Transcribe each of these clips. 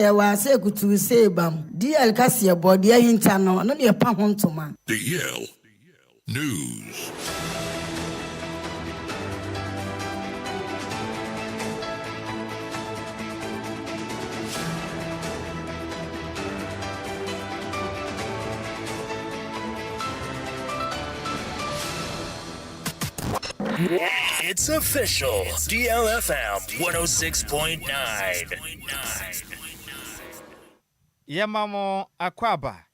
Yɛwɔ ase kutuu sei bam. DL kaseɛbɔ, deɛ ahinta no, ɔno na yɛpa ho ntoma. DL News. It's official. DLFM 106.9. Yɛma mo akwaaba.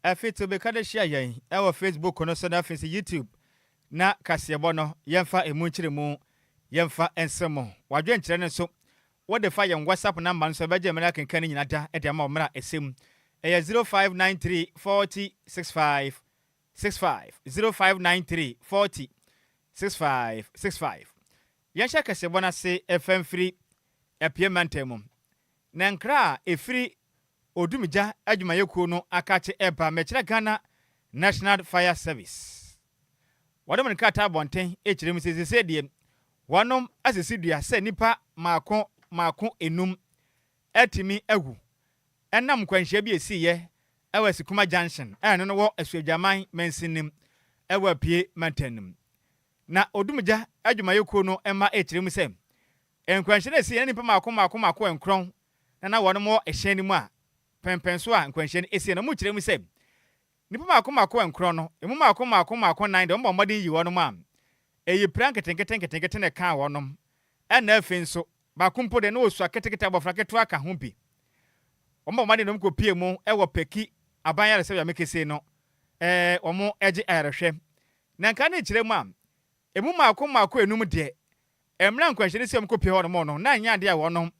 Afei to bɛka de hyia yɛn ɛwɔ Facebook no so na afei nso YouTube na kaseɛbɔ no yɛmfa emu nkyerɛmu yɛmfa nsɛm mo. Wadwenkyerɛ no nso wode fa yɛn WhatsApp number no so ɛbɛgye mmerɛ akenkan no nyina da de ama wo mmerɛ a ɛsɛ mu. Ɛyɛ 0593 40 65 65 0593 40 65 65. Yɛnhyɛ kaseɛbɔ no ase ɛfa mfiri Apue mantam mu. Na nkra a ɛfiri Odumgya adwumayɛkuo no akakye ɛba mɛkyerɛ Ghana National Fire Service. Wɔde wɔn nkrataa abɔnten ɛkyerɛ mu sɛ seesei deɛ wɔnom asisi dua sɛ nnipa mmaako mmaako enum atumi awu ɛnam nkwanhyia bi a ɛsiiɛ ɛwɔ Asikuma Junction a ɛno no wɔ Asuogyaman mansin no mu ɛwɔ Apue mantam no mu. Na Odumgya adwumayɛkuo no mma ɛkyerɛ mu sɛ nkwanhyia no a ɛsiiɛ no nnipa mmaako mmaako mmaako nkorɔn na na wɔnom wɔ ɛhyɛn no mu a pɛnpɛnso a nkwanhyia no ɛsiiɛ no. Wɔkyerɛ mu sɛ nnipa mmaako mmaako nkorɔn no, emu mmaako mmaako mmaako nnan deɛ wɔbɔ mmɔden yi wɔnom a ɛyi pira nketenkete nketenkete na ɛkaa wɔnom, ɛna afei nso baako mpo deɛ na ɔsua ketekete abɔfra ketewa ka ho bi. Wɔbɔ mmɔden de wɔn kɔpie mu wɔ Peki aban ayaresabea mekese no, ɛɛ wɔn gye ayarehwɛ. Na nka ne kyerɛ mu a, emu mmaako mmaako enum deɛ, mmerɛ a nkwanhyia no si wɔn kɔpie hɔ nom no, na ɛnyɛ adeɛ a wɔnom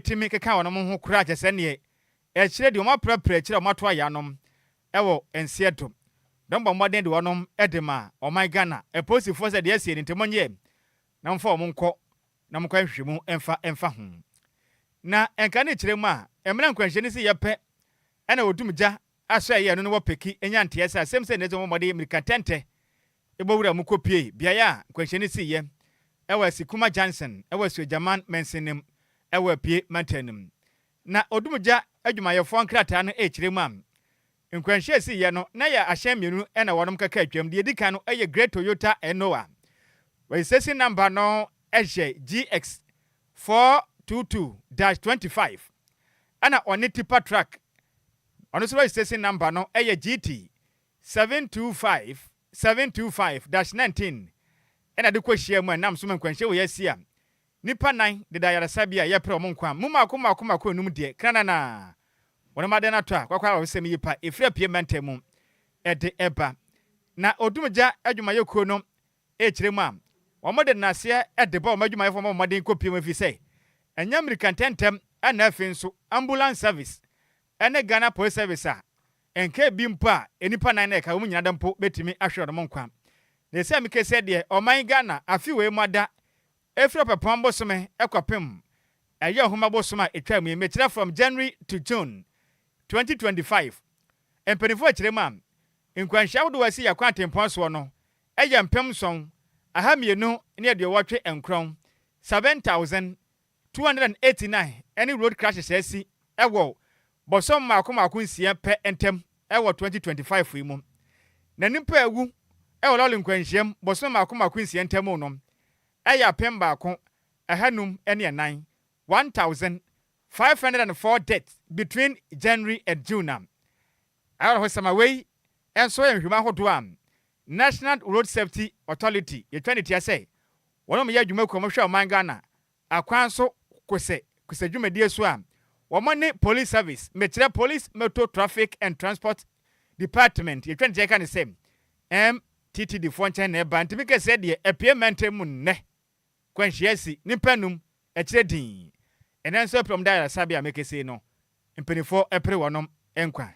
tumi keka wɔnom ho koraa, kyerɛ sɛ neɛ ɛkyerɛ deɛ wɔn aprapra akyire a wɔn ato ayanom wɔ nseɛ do. Na wɔbɔ mmɔden de wɔnom de ma ɔman Ghana apolisifoɔ sɛ deɛ asie no nti monyɛ na momfa wɔn nkɔ na monkɔyɛ nhwehwɛmu mfa mfa ho. Na nka ne kyerɛ mu a, mmerɛ nkwanhyia no si yɛ pɛ ɛna wɔdum gya asɔ ɛyɛ ɛno no wɔ Peki nya nteɛ sɛ asɛm sɛ nnɛ sɛ wɔbɔ mmɔden mmirika ntɛntɛ bɔ wura mu kɔpue beaeɛ a nkwanhyia no siiɛ wɔ Asikuma Junction wɔ Asuogyaman mansin no mu wɔ Apue mantam no mu. Na odumgya adwumayɛfoɔ nkrataa no rekyerɛ mu a, nkwanhyia a ɛsiiɛ no, na ɛyɛ ahyɛn mmienu na wɔnom kɛkɛ atwam. Deɛ ɛdi kan no yɛ grey Toyota Noah. Registration number no yɛ GX 422-25 ɛna ɔne tipper truck, ɔno nso registration number no yɛ GT 725 725-19 ɛna de kɔhyia mu a ɛnam so ma nkwanhyia wei asi a nnipa nnan deda ayaresabea a yɛrepere wɔn nkwa mu mmaako mmaako mmaako enum deɛ krananaa wɔn adan atɔ a kwakwa awerɛhosɛm yi pa ɛfiri apue mantam mu de ɛba. Na odumgya adwumayɛkuo no rekyerɛ mu a wɔde nnaseɛ de bɔ wɔn adwumayɛfoɔ ma wɔn mmɔden kɔpue mu ɛfiri sɛ ɛnyɛ mmirika ntɛmntɛm ɛna afei nso ambulance service ne Ghana Police Service a nka ebi mpo a nnipa nan na ɛka wɔn nyinaa da mpo bɛtumi ahwere wɔn nkwa. Na ɛsɛ meke sɛ deɛ ɔman Ghana afe wei mu ada ɛfiri ɔpɛpɔn bosome kɔpem ɛyɛ ɔhoma bosome a ɛtwa mu yi, mekyerɛ from January to June 2025, mpanimfoɔ akyerɛ mu a nkwanhyia ahodoɔ a asi yɛ kwan atempɔn soɔ no yɛ 7289, 7,289 ne road crashes a asi wɔ bɔsɔm mmaako mmaako nsia pɛ ntam wɔ 2025 yi mu. Na nnipa a awu wɔ lɔre nkwanhyiam bɔsɔm mmaako mmaako nsia ntam no yɛ 1504, 1,504 deaths between January and June. A awerɛhosɛm a wei nso yɛ nhwehwɛmu ahodoɔ a National Road Safety Authority yɛtwa ne tia sɛ wɔn yɛ adwuma kuo a wɔhwɛ ɔman Ghana akwan so kosɛ kosɛ dwumadie so a wɔn ne Police Service, mekyerɛ Police Motor Traffic and Transport Department, yɛtwa ne tia ka ne sɛ MTTD foɔ nkyɛn na ɛba. Ntumi kɛseɛ deɛ apue mmɛntɛm mu nnɛ kwanhyia si nnipa num akyerɛ din ɛnɛ nso apira wɔn da ayaresabea a mekese no mpanimfoɔ ɛpere wɔnom nkwa.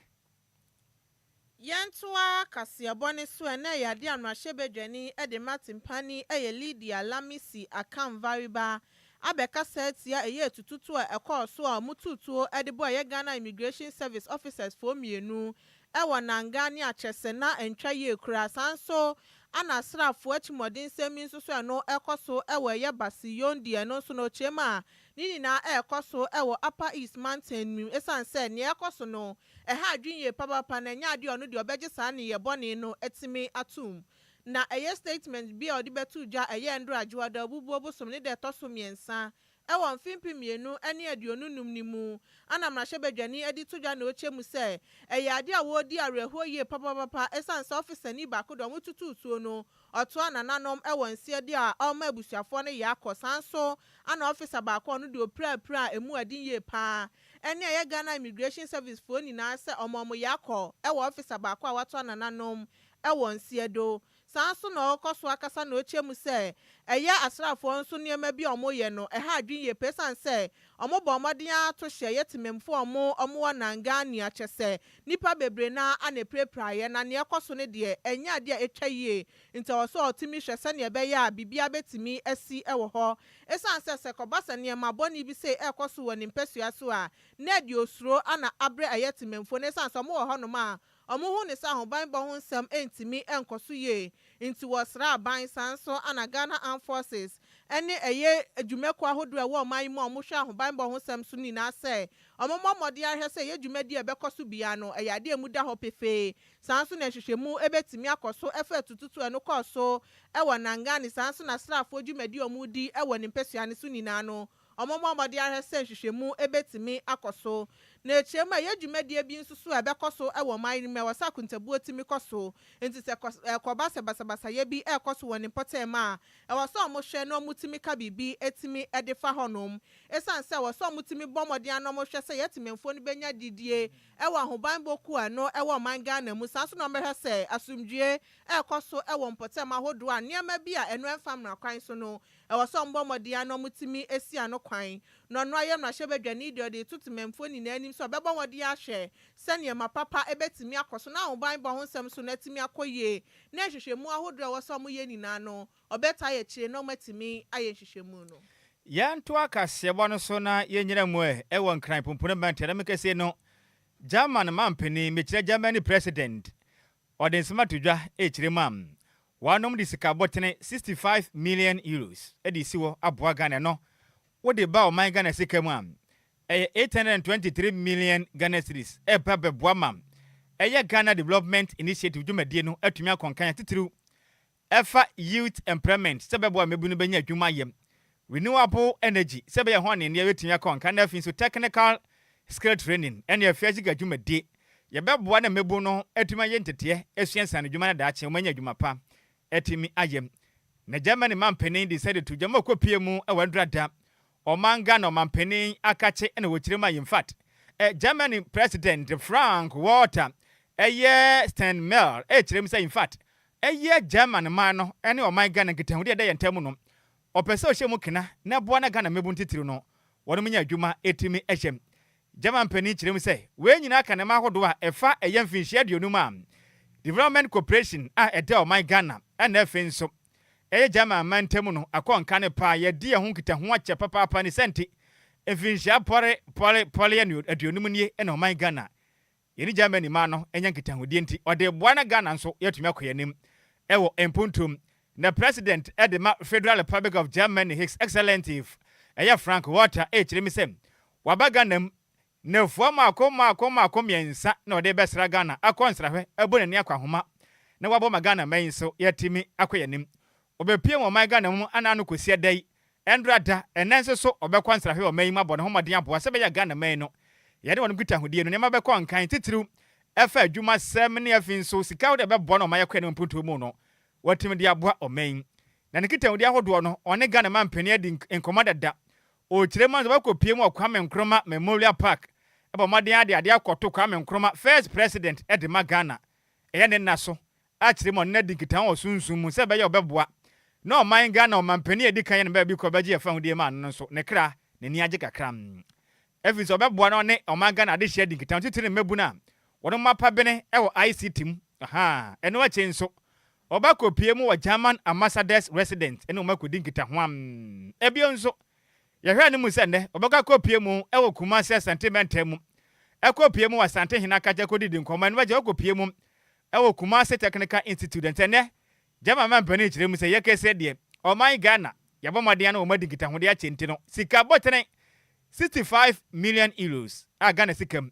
Yɛntoa kaseɛbɔ ne so. Ɛnɛ yɛ adeɛ a mmarahyɛbadwani de ma Tempane yɛ Lydia Lamisi Akanvariba abɛkasa atia ɛyɛ tututu a ɛkɔɔ so a ɔmo tutuo de bɔ ɛyɛ Ghana Immigration Service officers foɔ mmienu ɛwɔ Nanga ne akyerɛsɛ na ntwa yie kura. Saa nso Ana asraafoɔ akyimɔdensɛm yi nso so ɛno ɛkɔ so ɛwɔ ɛyɛ Basi Yondi, ɛno nso no ɔkyerɛ mu a ne nyinaa ɛrekɔ so ɛwɔ Upper East Mantam mu, ɛsiane sɛ nea ɛkɔ so no ɛha adwene yie papapa na ɛnyɛ adeɛ ɔno deɛ ɔbɛgye saa ne yɛ bɔne no atumi atom. Na ɛyɛ statement bi a ɔde bɛto dwa ɛyɛ ndoro adwoada obubuo bosom ne deɛ ɛtɔ so 3 ɛwɔ 2025 ne mu ana mmarahyɛbadwani de to dwa na ɔkyɛ mu sɛ ɛyɛ adeɛ a wɔredi awerɛhoɔ yie papapapa, ɛsiane sɛ ɔfisani baako deɛ ɔmo tutu tuo no ɔtoa nananom ɛwɔ nseɛ deɛ a ɔma abusuafoɔ no yɛ akɔ. Saa nso ana ɔfisa baako a ɔno deɛ opirapira a emu ɛden yie paa, ɛne ɛyɛ Ghana Immigration Service foɔ nyinaa sɛ ɔmo yɛ akɔ ɛwɔ ɔfisa baako a watoa nananom ɛwɔ nseɛ do. Saa nso na ɔkɔ so akasa na ɔkyɛ mu sɛ ɛyɛ asraafoɔ nso nneɛma bi a wɔyɛ no ɛha adwene yie pɛ, ɛsiane sɛ wɔn bɔ mmɔden ato hyɛ yɛ temamfo a wɔn wɔ Nangani akyɛ sɛ nipa bebree naa ana epirapiraeɛ, na nea ɛkɔ so no deɛ ɛnyɛ adeɛ a ɛtwa yie, nti ɛwɔ sɛ ɔtumi hwɛ sɛnea ɛbɛyɛ a biribiara bɛtumi asi ɛwɔ hɔ, ɛsiane sɛ kɔba sɛ nneɛma bɔne bi sɛ ɛkɔ so wɔ ne mpɛsua so a na ɛde osuro ana abrɛ ɛyɛ temamfo no, ɛsiane sɛ wɔn wɔ hɔnom a ɔmo hu ne sɛ ahobanbɔ ho nsɛm ntumi nkɔ so yie. Nti wɔsra aban, saa nso ana Ghana Armed Forces ɛne ɛyɛ adwumakuo ahodoɔ a ɛwɔ ɔman yi mu a wɔhwɛ ahobanbɔ ho nsɛm so nyinaa sɛ ɔmo mmɔ mmɔden ahwɛ sɛ ɛyɛ dwumadi a ɛbɛkɔ so bia no ɛyɛ adeɛ a mu da hɔ pefee. Saa nso na nhwehwɛmu ɛbɛtumi akɔ so ɛfa atututu ɛno kɔɔ so ɛwɔ Nangani, saa nso na asraafoɔ dwumadi a ɔmo di ɛwɔ ne mpɛsua no so nyinaa no, ɔmo mmɔ mmɔden ahwɛ sɛ nhwehwɛmu ɛbɛtumi akɔ so. Na ekyir mu a ɛyɛ dwumadie bi nso so a ɛbɛkɔ so ɛwɔ ɔman no mu, ɛwɔ sɛ akontabuo tumi kɔ so, nti sɛ ɛkɔba sɛ basabasayɛ bi ɛrekɔ so wɔ ne mpɔtam a, ɛwɔ sɛ ɔmo hwɛ na ɔmo tumi ka biribi etumi ɛde fa hɔnom, ɛsiane sɛ ɛwɔ sɛ ɔmo tumi bɔ mmɔden ano ɔmo hwɛ sɛ yɛtemamufoɔ no bɛnya didie ɛwɔ ahobanbɔ kuo a ɛno ɛwɔ ɔman Ghana mu. Saa nso na ɔmo hwɛ sɛ asomdwie ɛrekɔ so ɛwɔ mpɔtam ahodoɔ a nneɛma bi a ɛno ɛmfa mmara kwan so no, ɛwɔ sɛ ɔmo bɔ mmɔden ano ɔmo tumi esi ano kwan. Na ɔno ayɛ mmarahyɛbadwani deɛ ɔde to temamfoɔ nyinaa anim sɛ ɔbɛbɔ mmɔden ahwɛ sɛ nneɛma papa ɛbɛtumi akɔ so na ahobanbɔ ho nsɛm so na ɛtumi akɔ yie, na nhwehwɛmu ahodoɔ a ɛwɔ sɛ ɔmo yɛ nyinaa no, ɔbɛta ayɛ akyire na ɔmo atumi ayɛ nhwehwɛmu no. Yɛnto akaseɛbɔ no so na yɛnyina mu ɛ ɛwɔ Nkran pompono mɛntɛnɛm kɛseɛ no. German mampanin, mekyerɛ Germany president, ɔde nsɛm ato dwa ɛkyerɛ mu a wɔanom de sika bɔtene €65 million ɛde si hɔ aboa Ghana no. Wode ba ɔman Ghana sika mu a, ɛyɛ 823 million Ghana cedis ɛba bɛboa ma ɛyɛ Ghana Development Initiative dwumadie no atumi akɔnkan, titiriw ɛfa youth employment, sɛ bɛboa mmabu no bɛnya adwuma yɛ, renewable energy, sɛ bɛyɛ ho anenneɛ bɛtumi akɔ nka, na afei nso technical skill training ɛne afei agyega dwumadie yɛbɛboa na mmabu no atumi ayɛ nteteɛ asua nsane dwuma no, daakye wɔmanya adwuma pa atumi ayɛ. Na Germany mampanin de sɛ de to gyama ɔkɔpie mu ɛwɔ ndrada ɔman Ghana ɔmampanin akakye ɛna wɔkyerɛ mu a, in fact, Germany President Frank Walter ɛyɛ Steinmeier ɛkyerɛ mu sɛ, in fact, ɛyɛ German man no ɛne ɔman Ghana nkitahodie ɛda yɛn ntam no, ɔpɛ sɛ ɔhyɛ mu kena na ɛboa na Ghana mmabun titiri no wɔn nya adwuma ɛtumi ɛhyɛ mu. German panin kyerɛ mu sɛ wei nyinaa ka nneɛma ahodoɔ a ɛfa ɛyɛ mfinhyia 50 a development cooperation a ɛda ɔman Ghana ɛna afei nso ɛyɛ German man ntam no akɔ nka ne paa. Yɛdi ɛho nkitaho akyɛ papaapa ne sɛnti mfinhyia pɔre pɔre pɔre 50 nie ɛna ɔman Ghana yɛne Germany ma no ɛnya nkitahodie, nti ɔde boa na Ghana nso yɛatumi akɔ yɛn anim ɛwɔ mpontom. Na president ɛde ma Federal Republic of Germany, His Excellency ɛyɛ Frank Walter, ɛkyerɛ mi sɛ waba Ghana mu nafua mmaako mmaako mmaako mmiɛnsa na ɔde bɛsra Ghana akɔ nsrahwɛ, ɛbɔ n'ani akɔ ahoma na wabɔ ma Ghana man nso yɛtumi akɔ yɛn anim. Ɔbɛpie wɔ ɔman Ghana mu ana ano kɔsi ɛda yi ɛndra da ɛnɛ nso so ɔbɛkɔ nsrahwɛ wɔ ɔman yi mu abɔ ne ho mmɔden aboa sɛ bɛyɛ Ghana man no yɛde wɔn nkitahodie no nneɛma bɛkɔ nkan, titiriw ɛfa adwuma sɛm ne afei nso sika wode bɛboa no ɔman yɛkɔ anim mpuntuo mu no wɔtumi de aboa ɔman yi. Na ne nkitahodie ahodoɔ no, ɔne Ghana man panin adi nkɔmmɔ dada. Ɔkyerɛ mu nso bɛkɔ pie mu wɔ Kwame Nkrumah Memorial Park, ɛbɔ mmɔden ade adeɛ akɔto Kwame Nkrumah, first president ɛde ma Ghana, ɛyɛ ne nna so, akyerɛ mu ɔne no adi nkitaho wɔ sunsum mu sɛ ɛbɛyɛ ɔbɛboa na ɔman Ghana ɔmampanin a ɛdi kan yɛ no baabi kɔ bɛgye yɛfa ahodie ma no nso ne kra n'ani agye kakra. Afei nso ɔbɛboa na ɔne ɔman Ghana adehyɛ adi nkitaho, titiri ne mmabunu a wɔn mapa bene ɛwɔ ICT mu aha. Ɛno akyi nso ɔbɛkɔ pie mu wɔ German Ambassadors Residence ɛne wɔn akɔdi nkitaho. Am ebio nso yɛhwɛ ne mu sɛ nnɛ ɔbɛkɔ akɔ pie mu ɛwɔ Kumasi Asante mɛntam mu, ɛkɔ pie mu wɔ Asante Hene akagya kɔdidi nkɔmmɔ. Ɛno agye ɔkɔ pie mu ɛwɔ Kumasi Technical Institute. Ntɛ nnɛ German mampanin kyerɛ mu sɛ yɛkɛsɛ deɛ ɔman Ghana yɛabɔ mmɔden ana wɔn adi nkitahodeɛ akyɛ nti no sika bɔtene 65 million euros a Ghana sika mu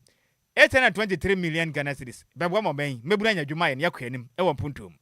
823 million Ghana cedis bɛboa ma ɔman yi mmabunu anya adwuma ayɛ na yɛakɔ anim wɔ mpuntuo mu.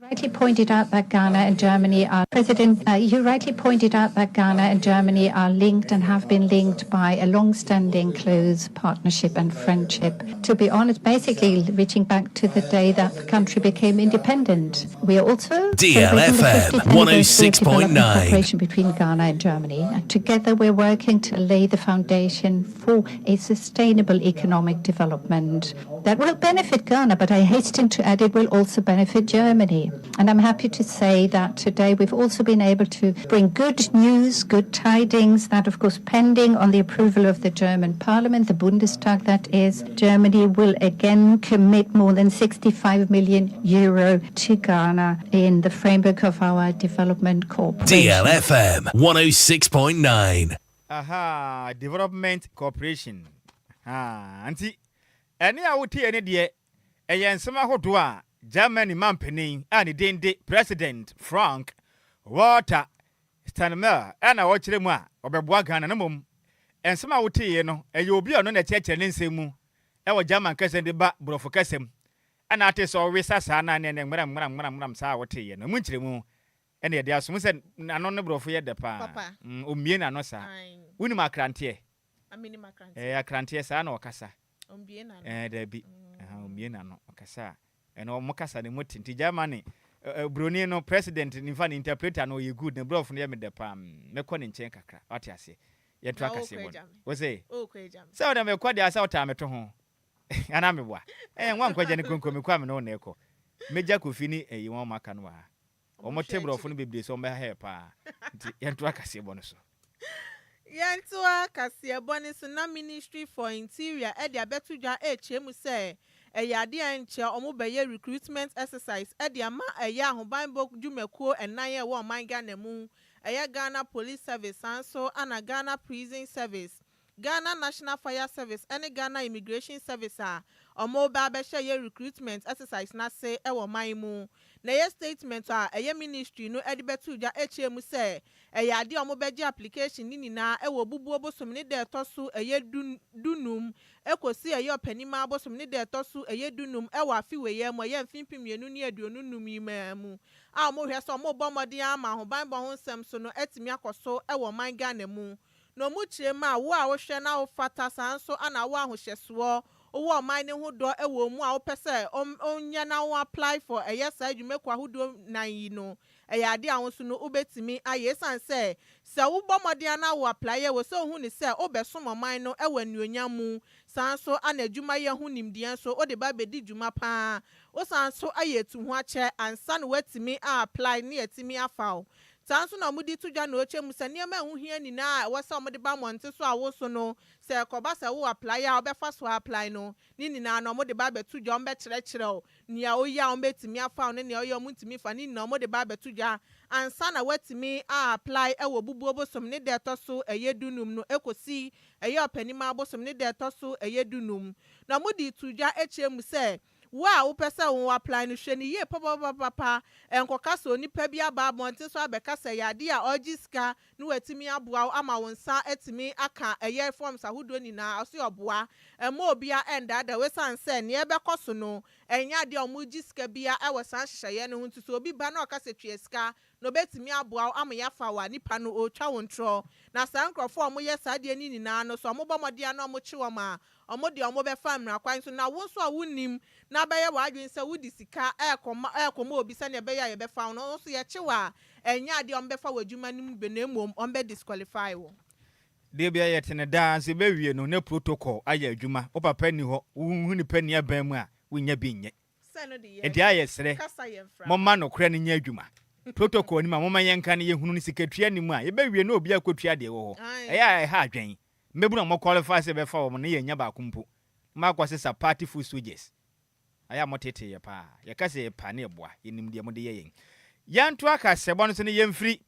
Rightly pointed out that Ghana and Germany are President. You rightly pointed out that Ghana and Germany are linked and have been linked by a long-standing close partnership and friendship. To be honest, basically reaching back to the day that the country became independent. We are also celebrating the DLFM 50th anniversary of development 106.9. cooperation between Ghana and Germany. And together we're working to lay the foundation for a sustainable economic development that will benefit Ghana, but I hasten to add it will also benefit Germany. And I'm happy to say that today we've also been able to bring good news, good tidings, that of course pending on the approval of the German parliament, the Bundestag that is, Germany will again commit more than 65 million euro to Ghana in the framework of our development cooperation. DLFM 106.9. Aha, development cooperation. Aha, nti ɛne a wotie ne deɛ ɛyɛ nsɛm ahodoɔ a Germany mampanin a ne din de President Frank Walter Steinmeier ɛna wɔkyerɛ mu a ɔbɛboa Ghana. No mmom nsɛm a wotie no ɛyɛ obi a ɔno na ɛkyerɛkyerɛ ne nsɛm mu ɛwɔ German kasa de ba Borɔfo kasa mu ɛna ate sɛ ɔwesa saa na ne ne mmeram mmeram mmeram mmeram saa a woteeɛ no mu nkyerɛmu ɛna yɛde asom sɛ n'ano ne Borɔfo yɛ dɛ paa. Papa. Omie n'ano saa. Aye. Wonim akranteɛ? Aminim akranteɛ. Ɛɛ, akranteɛ saa na ɔkasa. Ombie n'ano. Ɛɛ, dabi. Ɛha, omie n'ano ɔkasa a ɛna ɔmo kasa ne mu te nti Germany broni no president nifa ne interpreter no ɔyɛ good ne Borɔfo no yɛ me dɛ paa. Mɛkɔ ne nkyɛn kakra, wate aseɛ? Yɛnto Na akaseɛ wokɔ bɔ agya no me. wo sɛ Okɔ agya me. Sɛ wode mekɔ deɛ sɛ wotaa meto ho anaa meboa ɛɛ nwa nkɔgya ne konko mekɔ a me ne wo na ɛkɔ mɛgya Kofi ne ɛyi wɔn maka no wɔ ha ɔmo te hwɛ. Borɔfo no bebree sɛ ɔmbɛha yɛ paa nti yɛnto akaseɛ bɔ no so. Yɛntoa kaseɛbɔ ne so na Ministry for Interior ɛde abɛto dwa ɛrekyerɛ mu sɛ ɛyɛ adeɛ a nkyɛ ɔmo bɛyɛ recruitment exercise ɛde ama ɛyɛ ahobanbɔ dwumakuo ɛnan a ɛwɔ ɔman Ghana mu, ɛyɛ Ghana Police Service, san so ana Ghana Prison Service, Ghana National Fire Service ɛne Ghana Immigration Service a ɔmo ba abɛhyɛ yɛ recruitment exercise n'ase ɛwɔ ɔman mu. Na ɛyɛ statement a ɛyɛ ministry no ɛde bɛto dwa ɛkyerɛ mu sɛ ɛyɛ adeɛ a wɔn bɛgye application ne nyinaa ɛwɔ bubuo bosom ne da ɛtɔ so ɛyɛ 15 ɛkɔsi ɛyɛ ɔpanima bosom ne da ɛtɔ so ɛyɛ 15 ɛwɔ afe wei mu, ɛyɛ mfe 2025 yi mu a wɔn hwɛ sɛ wɔn bɔ mmɔden ama ahobanbɔ ho nsɛm so no ɛtumi akɔ so ɛwɔ ɔman Ghana mu. Na wɔn kyerɛ mu a wo a wohwɛ na wofata saa nso ana wo ahohyɛsoɔ wowɔ ɔman ne ho dɔ ɛwɔ mu a wopɛ sɛ ɔnyɛ na wo apply for ɛyɛ saa dwumakuo ahodoɔ nan yi no, ɛyɛ adeɛ a wo nso no wobɛtumi ayɛ, ɛsiane sɛ sɛ wobɔ mmɔden ana wo apply yɛ wɔ sɛ ohu ne sɛ wobɛsom ɔman no ɛwɔ anuonyam mu, saa nso ana adwumayɛ ho nimdeɛ nso wode ba bɛdi dwuma paa, wosan nso ayɛ etu ho akyɛ ansa na woatumi a apply ne yɛtumi afa wo. Saa nso na wɔde to dwa na ɔkyɛ mu sɛ nneɛma a ɛho hia nyinaa a ɛwɔ sɛ wɔde ba mmɔnten so a wo so no sɛ ɛkɔba sɛ wo apply a wobɛfa so apply no ne nyinaa no wɔde ba abɛto dwa. Wɔbɛkyerɛkyerɛ wo nea oyɛ a wɔbɛtumi afa wo ne nea ɔyɛ a wɔntumi fa ne nyinaa wɔde ba abɛto dwa ansa na woatumi a apply ɛwɔ bubuo bosom ne da ɛtɔ so ɛyɛ 15 no ɛkɔsi ɛyɛ ɔpanima bosom ne da ɛtɔ so ɛyɛ 15. Na wɔde to dwa akyerɛ mu sɛ wo a wopɛ sɛ wo apply no, hwɛ ne yie papapapapa, nkɔka sɛ onipa bi aba abɔnten so abɛka sɛ yɛ adeɛ a ɔgye sika na watumi aboa wo ama wo nsa atumi aka ɛyɛ forms ahodoɔ nyinaa. Ɔso ɔboa ɛma obia ɛndaadaa wo, esiane sɛ nea ɛbɛkɔ so no ɛnyɛ adeɛ a ɔmo gye sika bia ɛwɔ saa nhyehyɛeɛ no ho. Nti sɛ obi ba na ɔka sɛ tua sika na obetumi aboa wo ama yɛafa wo a, nipa no ɔretwa wo ntorɔ. Na saa nkurɔfoɔ a wɔyɛ saa adeɛ no nyinaa no so ɔmo bɔ mmɔden a na ɔmo kye wɔn a ɔmo deɛ ɔmo bɛfa mmara kwan so. Na wo nso a wonim na bɛyɛ w'adwene sɛ wodi sika ɛɛkɔma obi sɛnea ɛbɛyɛ a yɛbɛfa wo no, ɔno nso yɛkye wo a, ɛnyɛ adeɛ a ɔmo bɛfa wɔ adwuma no mu bi, na mmom ɔmo bɛ disqualify wo. Deɛ bia yɛte ne daa nso bɛwie no ne protocol ayɛ adwuma. Wo papa ni hɔ, wohu nipa ni aban mu a wonya bi nyɛ. Sɛ no de yɛ nti ayɛ serɛ kasa yɛ mfra. Momma nokorɛ no nyɛ adwuma. Protocol nim a momma yɛnka no yɛhunu no sikatua nim a yɛbɛwie na obi akɔtua deɛ wɔ hɔ. Aye. Ɛyɛ a ɛha adwɛn mmɛbu na mo qualify sɛ bɛfa wɔn no yɛnya baako mpo ma akɔ sesa party foot soldiers. Ayɛ a motete yɛ paa, yɛka sɛ yɛpa ne yɛboa yɛnim deɛ mode yɛ yɛn. Yɛnto aka sɛbɔ no so no yɛmfiri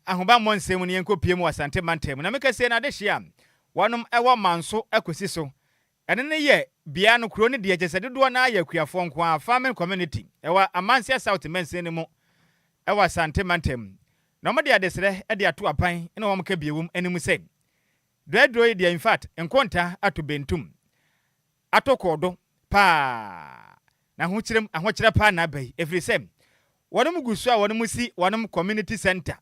ahobammɔ nsɛm mu no yɛnkɔ pie mu wɔ Asante mantam mu na meka sɛ no adehye a wɔnom ɛwɔ Manso akɔsi so. Ɛno ne yɛ bea no kuro no deɛ kyɛ sɛ dodoɔ no ara yɛ akuafoɔ nko ara, farming community, ɛwɔ Amanseɛ South mansini no mu ɛwɔ Asante mantam. Na wɔde adesrɛ de ato aban na wɔn ka biewom anim sɛ duaduro yi deɛ infact nkonta ato bentum ato koodo paa na ahokyerɛm ahokyerɛ paa na aba yi ɛfiri sɛ wɔnom gu so a wɔnom si wɔnom community center.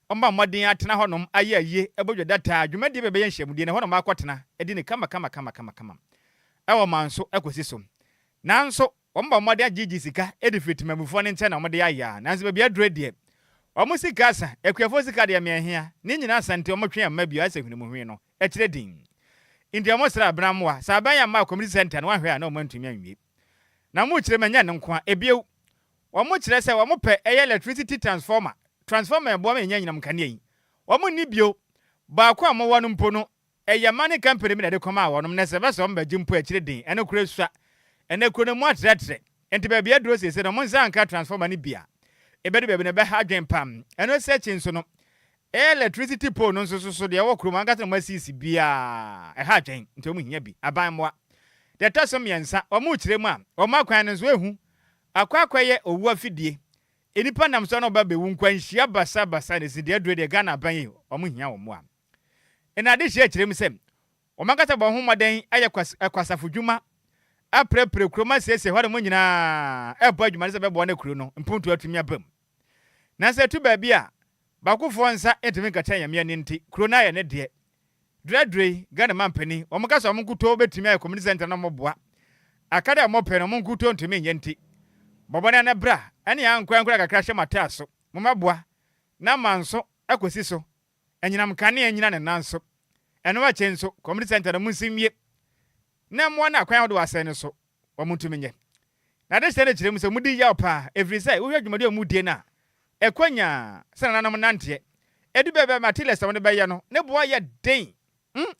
Wɔbɔ mmɔden atena hɔnom ayɛ ayie, bɔ dwa dataa, dwumadie bɛbɛyɛ nhyiamudie no, ɛhɔ na wɔakɔtena adi no kama kama kama kama kama wɔ man so kɔsi so. Nanso wɔbɔ mmɔden agyegye sika de firi temanmufoɔ no nkyɛn na wɔde ayɛ a, nanso baabi aduro deɛ, wɔn sika asa, akuafoɔ sika deɛ meɛhea, ne nyinaa asa nti wɔtwe amma bio, ayɛ sɛ hwenemuhwene no akyire din. Nti wɔsrɛ abena mmoa, sɛ aban amma community center no wɔanhwɛ a na wɔantumi anwie. Na wɔkyerɛ mu ɛnyɛ ɛno nko ara, ebio Wɔkyerɛ sɛ wɔpɛ ɛyɛ electricity transformer, transformer a ɛboa ma yɛnya anyinam nkanea yi. Wɔnni bio. Baako a wɔwɔ no mpo no, ɛyɛ mining company bi na ɛde kɔmaa wɔnom, na sɛ ɛba sɛ wɔbɛgye mpo a, akyire den. Ɛno koraa sua. Ɛnnɛ kuro no mu atrɛtrɛ, enti baabi aduro seesei no, wɔn nsa anka transformer no bi a, ɛbɛdu baabi no ɛbɛha adwene paa. Ɛno nso akyi nso no, ɛyɛ electricity pole no nso so so, deɛ ɛwɔ kurom ankasa na wɔasisi biara, ɛha adwene, nti wɔhia bi. Aban mmoa. Deɛ ɛtɔ so mmiɛnsa, wɔrekyerɛ mu a, wɔn akwan no nso, ɛhu. Akɔ akɔyɛ owu afidie. Nnipa nam so a na ɔba bɛwu nkwanhyia basa basa na ɛsi deɛ aduro deɛ Ghana aban yi wɔn hia wɔn mmoa. Ɛna adehyeɛ kyerɛ mu sɛ wɔn ankasa bɔ wɔn ho mmɔden ayɛ kwas kwasafo dwuma aprɛprɛ kurom asiesie hɔ nom nyinaa ɛbɔ adwuma no sɛ bɛboa na kuro no mpuntuo atumi aba mu. Nanso ɛtu baabi a bakofoɔ nsa ntumi nkata anyame ani nti kuro no ayɛ ne deɛ. Dredre yi, Ghana mampanin, wɔn ka sɛ wɔn nkutoo bɛtumi ayɛ community center na wɔn boa. Akade a wɔn pɛ no wɔn nkutoo ntumi nyɛ nti, bɔ mmɔden na bra ɛne ankorankoro kakra hyɛ mo ataaso, mo mmɛboa na manso akɔsi so, anyinam nkanea nnyina ne nan so. Ɛno akyi nso, community center no monsi nwie na mmoa no akwan ahodoɔ asɛe no so wɔntumi nyɛ. Na adesua no kyerɛ mu sɛ wɔdi yaw paa ɛfiri sɛ wohwɛ dwumadi a wɔdie no a, ɛkɔ nyaa sɛ nananom nanteɛ. Ɛdu baabi a materials a wɔde bɛyɛ no, ne boɔ yɛ den. Hmm,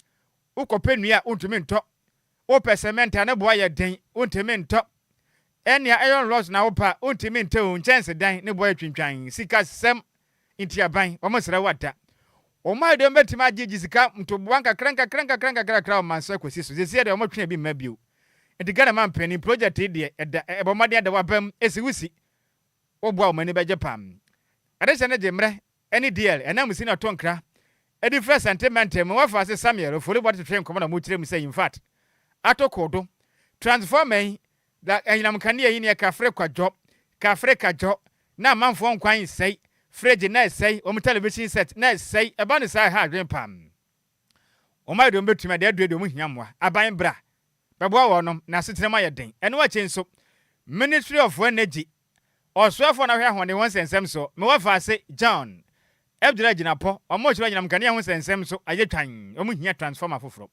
wokɔpɛ nnua a wontumi ntɔ. Wopɛ cement a ne boɔ yɛ den, wontumi ntɔ. Ɛnea iron rods na wopɛ a, wontumi ntɔ o, nkyɛnsedan ne boɔ yɛ twintwan. Sikasɛm nti aban, wɔsrɛ wo ada. Wɔn ayɛ deɛ wɔbɛtumi agyegye sika ntoboa nkakra nkakra nkakra nkakra nkakra wɔn nsa kɔsi so. Seesei deɛ wɔtwe bi mma bio. Nti Ghana manpanin, project yi deɛ ɛda ɛbɔ mmɔden ada w'abam, ɛsi wo si. Woboa wɔn ani bɛgye paa. Adehyɛ no gye mmerɛ ne DL, ɛnam si na ɔto nkra de firi Asante mantam mu. Wɔfa ase Samuel Ofori-Bɔde twetwe nkɔmmɔ na wɔkyerɛ mu sɛ infact ato kodo, transformer yi, da anyinam nkanea yi neɛ kafre kwadwo, kafre kadwo, na amanfoɔ nkwan nsɛe, fridge na ɛsɛe, wɔn television set na ɛsɛe, ɛba no saa ɛha adwene paa. Wɔn ayɛ deɛ wɔbɛtumi a, deɛ aduro deɛ wɔn hia mmoa. Aban bra, bɛboa wɔnom na asetena mu ayɛ den. Ɛno akyi nso, Ministry of Energy, ɔsoafoɔ na ɔhwɛ ahoɔden ho nsɛnsɛm so, mewɔ faase John Abdullah Jinapor, wɔn rekyerɛ anyinam nkanea ho nsɛnsɛm so ayɛ twann, wɔn hia transformer foforɔ.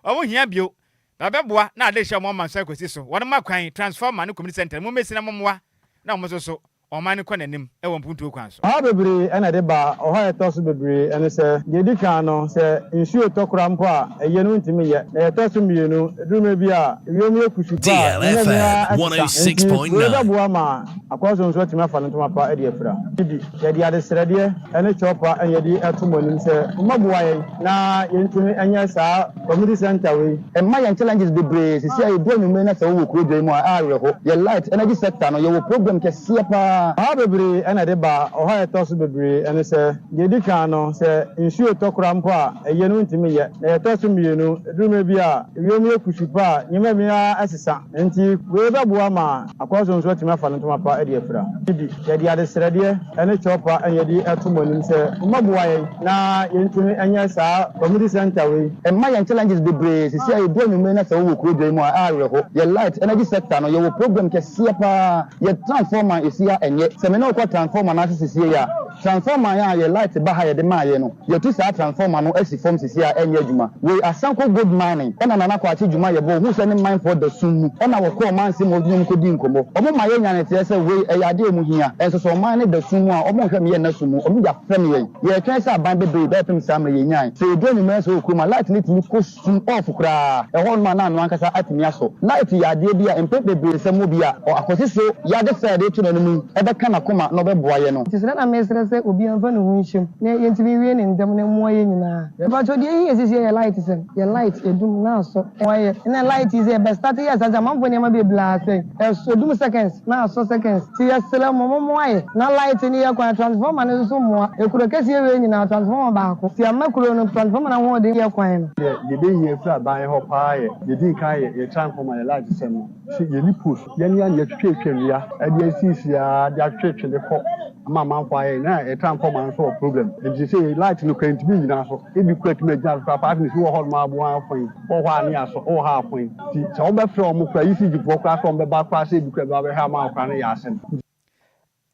Wɔn hia bio, na bɛboa na ade rehyɛ wɔn ɔman so akɔsi so. Wɔn ma kwan, transformer ne community center, mommɛsi na mommoa na wɔn nso so ɔman no kɔ n'anim wɔ mpuntuo kwan so. Ɔhaw bebree na ɛde ba. Ɔhaw a ɛtɔ so bebree ne sɛ, deɛ ɛdi kan no, sɛ nsuo retɔ koraa mpo a, ɛyɛ no wontumi nyɛ. Na deɛ ɛtɔ so mmienu, ɛduru mmerɛ bi a, ewiem yɛ kusuu paa a, nneɛma nyinaa sesa. Enti wei bɛboa ma akwanso nso atumi afa ne ntoma pa de afira. Bi, yɛde adesrɛdeɛ ne kyɛwpa na yɛde to mo anim sɛ mommɛboa yɛn na yɛntumi nyɛ saa community centre wei. Ɛma yɛn challenges bebree sisi a yɛdu anwummere na sɛ wowɔ kuro dwa yi mu a awerɛho. Yɛ light, energy sector no yɛwɔ problem kɛseɛ paa. Ɔhaw bebree na ɛde ba. Ɔhaw a ɛtɔ so bebree ne sɛ, deɛ ɛdi kan no, sɛ nsuo retɔ koraa mpo a, ɛyɛ no wontumi nyɛ. Na deɛ ɛtɔ so mmienu, ɛduru mmerɛ bi a, ewiem yɛ kusuu paa a, nneɛma nyinaa sesa. Enti wei bɛboa ma akwanso nso atumi afa ne ntoma pa de afira. Bi, yɛde adesrɛdeɛ ne kyɛwpa na yɛde to mo anim sɛ mommɛboa yɛn na yɛntumi nyɛ saa community centre wei. Ɛma yɛn challenges bebree sisi a yɛdu anwummere na sɛ wowɔ kuro dwa yi mu a awerɛho. Yɛ light, energy sector no yɛwɔ problem kɛseɛ paa. Yɛ transformer ɛsi ha ɛnyɛ. Sɛ me ne wo kɔ transformer no ase sesie a, transformer a yɛ light ba ha yɛde maa yɛ no, Yɛtu saa transformer no asi fam sisi a ɛnyɛ adwuma. Wei Asanko Gold Mining ɛna Nana Kwakye dwuma yɛbɔ ohuu sɛ ne manfoɔ da sum mu ɛna wɔkɔɔ manse mu ɔde wɔn kɔdii nkɔmmɔ. Wɔn ma yɛnya no teɛ sɛ wei ɛyɛ adeɛ a wɔn hia. Ɛnso sɛ ɔman no da sum mu a wɔn nhwɛ me yɛn nna sum mu. Wɔn de afɛm yɛn. Yɛretwɛn sɛ aban bɛbue bɛpem saa mmerɛ yɛnyae. Sɛ ɛdu anwummerɛ nso wɔ kurom a light no tumi kɔ sum off koraa. Ɛhɔ nom a na ano ankasa atumi asɔ. Light yɛ adeɛ bi a mpɛn bebree sɛ mo bi a ɔ Akwasi so yɛ ade sɛ yɛde reto n'anim yi ɛbɛka n'akoma na ɔbɛboa yɛn no. Nti srɛ na mesrɛ. Yɛsrɛ sɛ obiara mfa ne ho nhyɛ mu na yɛntumi nwie no ntɛm na ɛmmoa yɛn nyinaa. Mepakyɛw deɛ ɛhia sisi yɛ light sɛm, yɛ light ɛdum na asɔ wɔayɛ ɛna light yi sɛ yɛbɛ start yɛ saa nti amanfoɔ nneɛma bebree asɛe ɛsɔ ɛdum seconds na asɔ seconds nti yɛsrɛ mo mommoa yɛ na light no yɛ kwan transformer no nso mmoa ekuro kɛseɛ wei nyinaa transformer baako nti ama kuro no transformer no ahoɔden yɛ kwan no. Deɛ yɛbɛhia afiri aban hɔ paa yɛ, deɛ ɛdi nkan yɛ yɛ transformer, yɛ light sɛm no. Sɛ yɛnni post, yɛn ara na yɛtwetwetwe nnua de asiesie ara de atwetwe de kɔ ama amanfoɔ ayɛ na yɛ transformer nso wɔ problem. Nti sɛ light no koraa ntumi nnyina so. Ebi koraa tumi agyina so koraa 5 minutes wowɔ hɔ nom ara boa ara fɔn, wowɔ hɔ a ne yɛasɔ, wowɔ hɔ a fɔn. Nti sɛ wobɛfrɛ wɔn koraa, ECG foɔ koraa sɛ wɔbɛba koraa sɛ ebi koraa bɛba abɛhwɛ ama wo koraa no yɛ asɛm.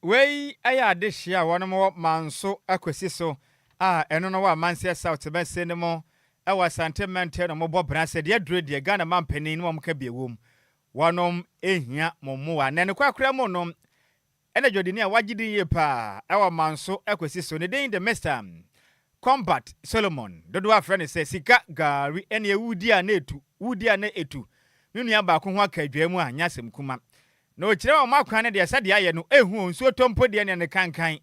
Wei yɛ adehyeɛ a wɔnom wɔ Manso Akwasi so a ɛno no wɔ Amanseɛ South mansini no mu wɔ Asante mantam na wɔbɔ bra sɛ deɛ aduro deɛ Ghana manpanin ne wɔn ka bi ɛwom wɔnom hia mo mmoa na nokwakora mu no ɛna dwadini a wagye din yie paa ɛwɔ Manso Akwasi so ne din de Mister Combat Solomon dodoɔ afrɛ no sɛ Sika Gari ɛneɛ wodi a na ɛtu wodi a na ɛtu ne nua baako ho aka adwaa mu a nyɛ asɛm kuma Na ɔkyerɛ wɔn akwan no deɛ sɛdeɛ ayɛ no ɛhu o, nsuo tɔ mpo deɛ neɛ ne kankan.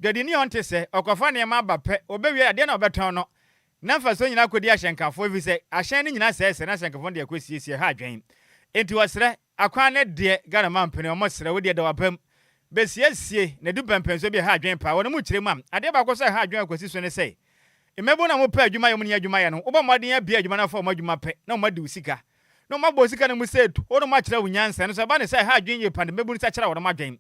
Dwadini a ɔnte sɛ, ɔkɔfa nneɛma aba pɛ, ɔbɛwie adeɛ na ɔbɛtɔn no, na mfasoɔ nyinaa kɔdi ahyɛnkafoɔ ɛfiri sɛ ahyɛn no nyinaa sɛesɛe na ahyɛnkafoɔ no de akɔsiesie, ɛha adwene. Enti ɔsrɛ, akwan no deɛ Ghana mampene, wɔsrɛ, wo deɛ da w'abam bɛsiesie na ɛdu mpɛnpɛnsoɔ bi a ɛha adwene paa. Wɔn mu kyerɛ mu a, adeɛ baako nso a ɛha adwene wɔ Kwasi so ne sɛ, mmabunu a wɔpɛ adwuma yɛ, wɔnni adwuma yɛ no, wobɔ mmɔden abue adwuma no afa wɔn adwuma pɛ na wɔadi wo sika. Na wɔabɔ wo sika no mu sɛ etu, wo na wɔakyerɛ wo nyansa. Ɛno nso, ɛba no sɛ ɛha adwene yie paa, na mmabun nsa kyerɛ wɔn adwene.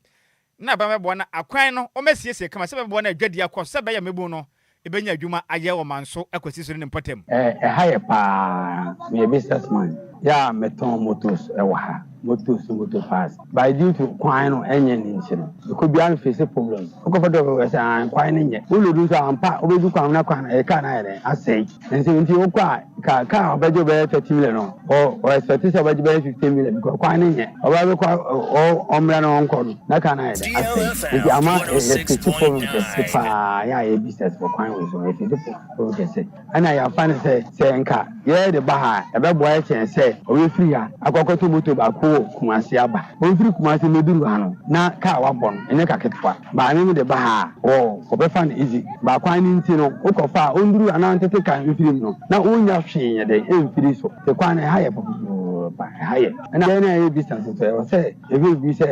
Na aban bɛboa na akwan no wɔasiesie kama sɛ ɛbɛboa na adwadie akɔ so sɛ ɛbɛyɛ a mmabun no bɛnya adwuma ayɛ wɔ Manso Akwasi so ne ne mpɔtam. Ɛha yɛ paa, meyɛ business man yɛ a metɔn motos wɔ ha, motos ne motor parts but due to kwan no ɛnyɛ no nti no mekɔ biara me face problem, wokɔfa driver bɛsɛ aah kwan no nyɛ, wo load nso ampa wobɛdu kwan no na kwan no ɛyɛ car no ayɛ dɛn asɛe. Nti nti wokɔ a ka car a ɔbɛgye wo bɛyɛ 30 million no ɔ ɔ expect sɛ ɔbɛgye bɛyɛ 15 million because kwan no nyɛ ɔba bɛkɔ ɔ ɔmmra na ɔnkɔ no na car no ayɛ dɛ asɛe nti ama yɛ face problem kɛse paa yɛ a yɛ business wɔ kwan wei so yɛ face problem kɛse ɛna yɛafa no sɛ sɛ nka yɛ de ba ha a ɛbɛboa yɛ kyɛn sɛ ɔbɛfiri ha akɔ akɔtɔ moto baako wɔ Kumasi aba ɔmfiri Kumasi mmɛduru ha no na car wabɔ no ɛnyɛ ka ketewa. Maame no de ba ha a, wɔ wɔbɛfa no easy. Ba kwan no nti no, wokɔ fa a, onduru anaa ɔntete kan mfiri mu no, na wonnya hwee nyɛ dɛn mfiri so. Nti kwan no, ɛha yɛ papaapa, ɛha yɛ. Ɛna yɛn a yɛyɛ business nso, ɛwɔ sɛ yɛhwɛ biribi sɛ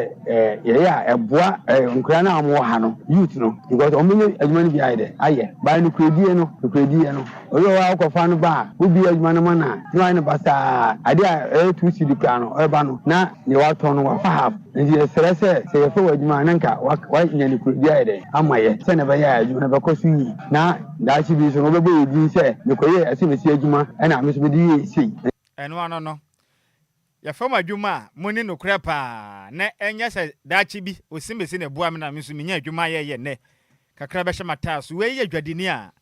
yɛyɛ a ɛboa nkwadaa no a wɔwɔ ha no, youth no, because wɔbɛnya adwuma no bi ayɛ dɛn ayɛ. But nokorɛdie no, nokorɛdie no, obi wɔ hɔ a wokɔfa no ba a, wobue adwuma no ma no a, na wayɛ no basaa. Adeɛ a ɛyɛ 2 cedi koraa no, ɔreba no, na deɛ watɔn no, wafa half. Enti yɛsrɛ sɛ, sɛ yɛfa wo adwuma a, na anka woanya nokorɛdie ayɛ dɛn ama yɛ, sɛdeɛ ɛbɛyɛ a adwuma no bɛkɔ so yie, na daakye bi nso no, wobɛbɔ yɛn din sɛ, mekɔyɛɛ asɛmasi adwuma, ɛna me nso mede yɛɛ sei. Ɛno ano no, yɛfa mo adwuma a monni nokorɛ paa, na ɛnyɛ sɛ daakye bi osimesi na ɛboa me na me nso menya adwuma ayɛ yɛ nnɛ kakra bɛhyɛ m'ataa so. Wei yɛ dwadini a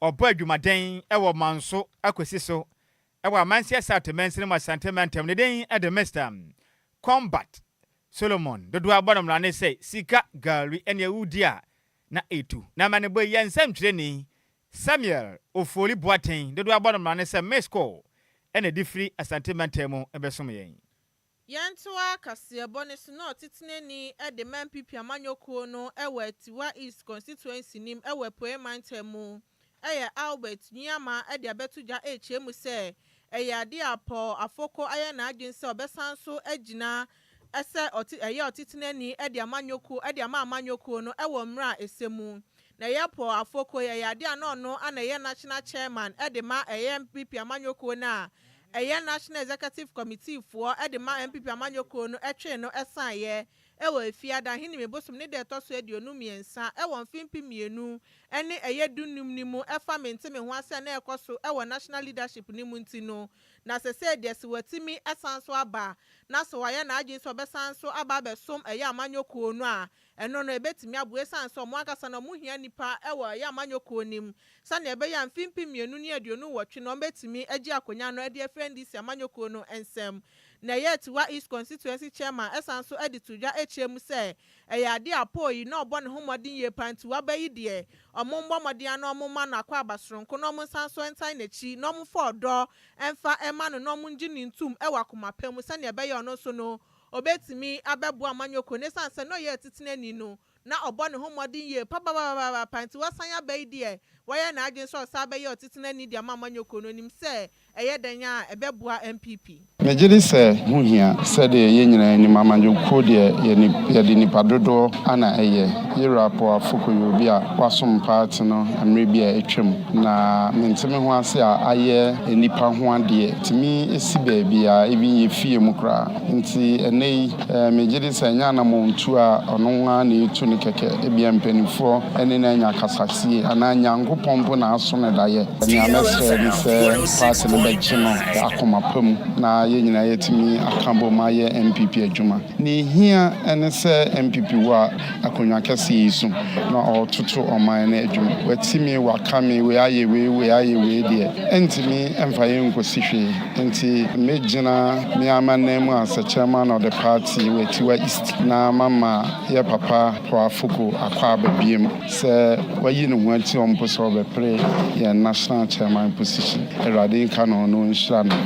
ɔbɔ adwumaden wɔ Manso Akwasi so wɔ Amansie South mansini mu Asante mantam. Ne din de Mister Combat Solomon. Dodoɔ a bɔ no mmara ne sɛ sika, gari ne awudi a na ɛtu. Na amanebɔ yi yɛ nsɛmtwerɛni Samuel Ofori Boateng. Dodoɔ a bɔ no mmara ne sɛ Miss Call na ɛde firi Asante mantam mu bɛsom yɛn. Yɛntoa kaseɛbɔ no so na ɔtetenani de ma NPP amanyɔkuo no wɔ Atiwa East constituency nim wɔ Apueɛ mantam mu yɛ Albert Nuamah de abɛto dwa rekyerɛ mu sɛ ɛyɛ adeɛ a Paul Afoko ayɛ n'adwene sɛ ɔbɛsan so agyina sɛ ɔte ɛyɛ ɔtetenani de amanyɔkuo de ama amanyɔkuo no wɔ mmerɛ a ɛsɛ mu. Na ɛyɛ Paul Afoko yi ɛyɛ adeɛ a na ɔno na ɛyɛ National Chairman de ma ɛyɛ NPP amanyɔkuo no a ɛyɛ National Executive Committee foɔ de ma NPP amanyɔkuo no twee no saeɛ wɔ Efiada Ahinime bosom ne da ɛtɔ so 23 wɔ mfe 2015 no mu ɛfa mente me ho ase a na ɛkɔ so wɔ National Leadership no mu nti no na sɛsɛɛ deɛ sɛ watumi san so aba na sɛ wayɛ n'adwene sɛ ɔbɛsan so aba abɛsom ɛyɛ amanyɔkuo no a ɛno no ɛbɛtumi aboa esiane sɛ ɔmo ankasa no ɔmo hia nnipa wɔ ɛyɛ amanyɔkuo no mu sɛnea ɛbɛyɛ a mfe 2028 no ɔmbɛtumi agye akonnwa no de afiri NDC amanyɔkuo no nsam. Na ɛyɛ Atiwa East Constituency Chairman ɛsan so de to dwa kyerɛ mu sɛ ɛyɛ adeɛ a Paul yi na ɔbɔ ne ho mmɔden yie paa nti waba yi deɛ ɔmo mmɔ mmɔden ano ɔmo ma no akɔ aba soronko na ɔmo nsan so ntan n'akyi na ɔmo fa ɔdɔ mfa mma no na ɔmo ngye ne ntum wɔ akoma pa mu sɛnea ɛbɛyɛ ɔno nso no obetumi abɛboa amanyɔkuo no esiane sɛ na ɔyɛ atitenani no. Na ɔbɔ ne ho mmɔden yie papapapaapa, nti wasan aba yi deɛ, wayɛ n'adwene sɛ ɔsan bɛyɛ ɔtetenani de ama amanyɔkuo no. Onim sɛ ɛyɛ dɛn a ɛbɛboa NPP. Megye di sɛ ho hia. Sɛdeɛ yɛn nyinaa nim, amanyɔkuo deɛ, yɛde nipa dodoɔ ana ɛyɛ. Yɛwura Paul Afoko yɛ obi a wasom party no mmerɛ bi a atwam, na mente me ho ase a ayɛ nipa ho adeɛ tumi esi baabi a even yɛ fie mu koraa. Nti ɛnɛ yi megye di sɛ ɛnyɛ anammɔntu a ɔno ara na ɛtu ne kɛkɛ. Ebia mpanimfoɔ ɛne no anya kasasie anaa Nyankopɔn mpo na aso no daeɛ. Nea mɛsrɛ ne sɛ party no bɛgye no akoma pa mu na yɛn nyinaa yɛtumi aka bom ayɛ NPP adwuma. Ne hia ne sɛ NPP wɔ a akonnwa kɛseɛ yi so na ɔretoto ɔman no adwuma. Watimi waka me wei ayɛ wei, wei ayɛ wei deɛ, ɛntumi ɛmfa yɛn nkɔsi hwee. Nti megyina me amannan mu as a chairman of the party wɔ Atiwa East na mama yɛ papa Paul Afoko akɔ aba biem sɛ wayi ne ho ati ɔmpo sɛ ɔbɛpere yɛn national chairman position. Awurade nka no na ɔnhyira no.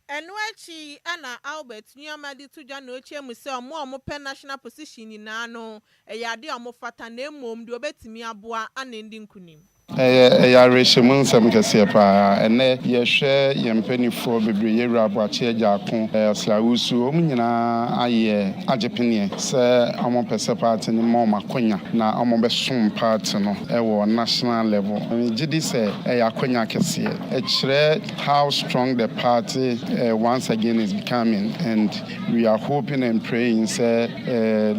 Ɛno akyi ɛna Albert Nuamah de to dwa na ɔkyerɛ mu sɛ ɔmo a ɔmo pɛ national position nyinaa no, ɛyɛ ade a ɔmo fata, na mmom deɛ ɔbɛtumi aboa ana ndi nkunim. Ɛyɛ awerɛhyɛmu nsɛm kɛseɛ paa. Ɛnɛ yɛhwɛ yɛn mpanimfoɔ bebree, yɛwura Aboakye Agyarko, Ɔsrawusu, wɔn nyinaa ayɛ agye peneɛ sɛ wɔn pɛ sɛ party no ma wɔn akonya na wɔn bɛsom party no ɛwɔ national level. Megye di sɛ ɛyɛ akonya kɛseɛ. Ɛkyerɛ how strong the party once again is becoming, and we are hoping and praying sɛ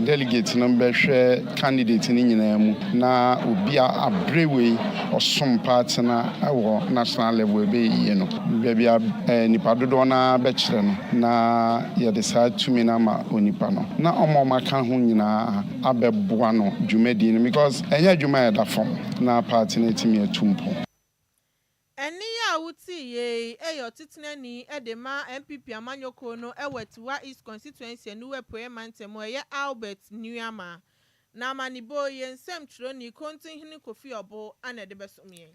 delegate no bɛhwɛ candidate no nyinaa mu na obi a abere wei ɔsom party no wɔ national level ɛbɛyɛ yie no, baabi a nipa dodoɔ no bɛkyerɛ no na yɛde saa tumi no ama onipa no na ɔma ɔma aka ho nyinaa abɛboa no dwumadie no, because ɛnyɛ adwuma a ɛda fam na party no atumi atu mpɔ. Ɛne yi a wotii yei ɛyɛ ɔtetenani de ma NPP amanyɔkuo no ɛwɔ Atiwa East Constituency, Aniwa Apueɛ mantam, ɛyɛ Albert Nuamah. Na amanibɔ yɛ nsɛm twerɛni Kontinhene Kofi Ɔbo ana ɛde bɛsom yɛn.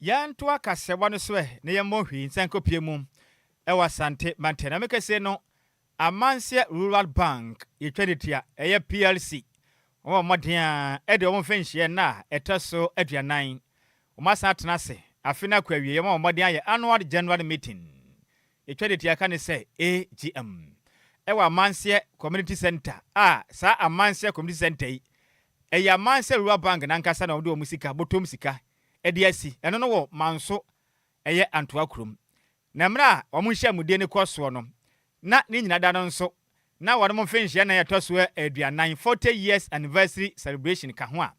Yɛnto akasɛwa no so ɛ na yɛmmɔ hwii nsɛnkɔpie mu ɛwɔ Asante mantam. Na mekɛseɛ no, Amanseɛ Rural Bank, yɛtwa ne tia ɛyɛ PLC, wɔn mmɔden a ɛde wɔn mfɛnhyia nna a ɛtɔ so 40, wɔn asan atena ase afe no akɔ awie. Wɔn mmɔden ayɛ annual general meeting, yɛtwa ne tia ka ne sɛ AGM, ɛwɔ Amanseɛ Community Center. A saa Amanseɛ Community Center yi ɛyɛ Amanseɛ Rural Bank nankasa na wɔde wɔn sika bɔtɔm sika ɛde asi. Ɛno no wɔ Manso, ɛyɛ Antoa kurom. Na mmerɛ a wɔn nhyiamudie no kɔ soɔ no, na ne nyina da no nso na wɔn mfenhyia na yɛtɔ so 40, 40 years anniversary celebration ka ho a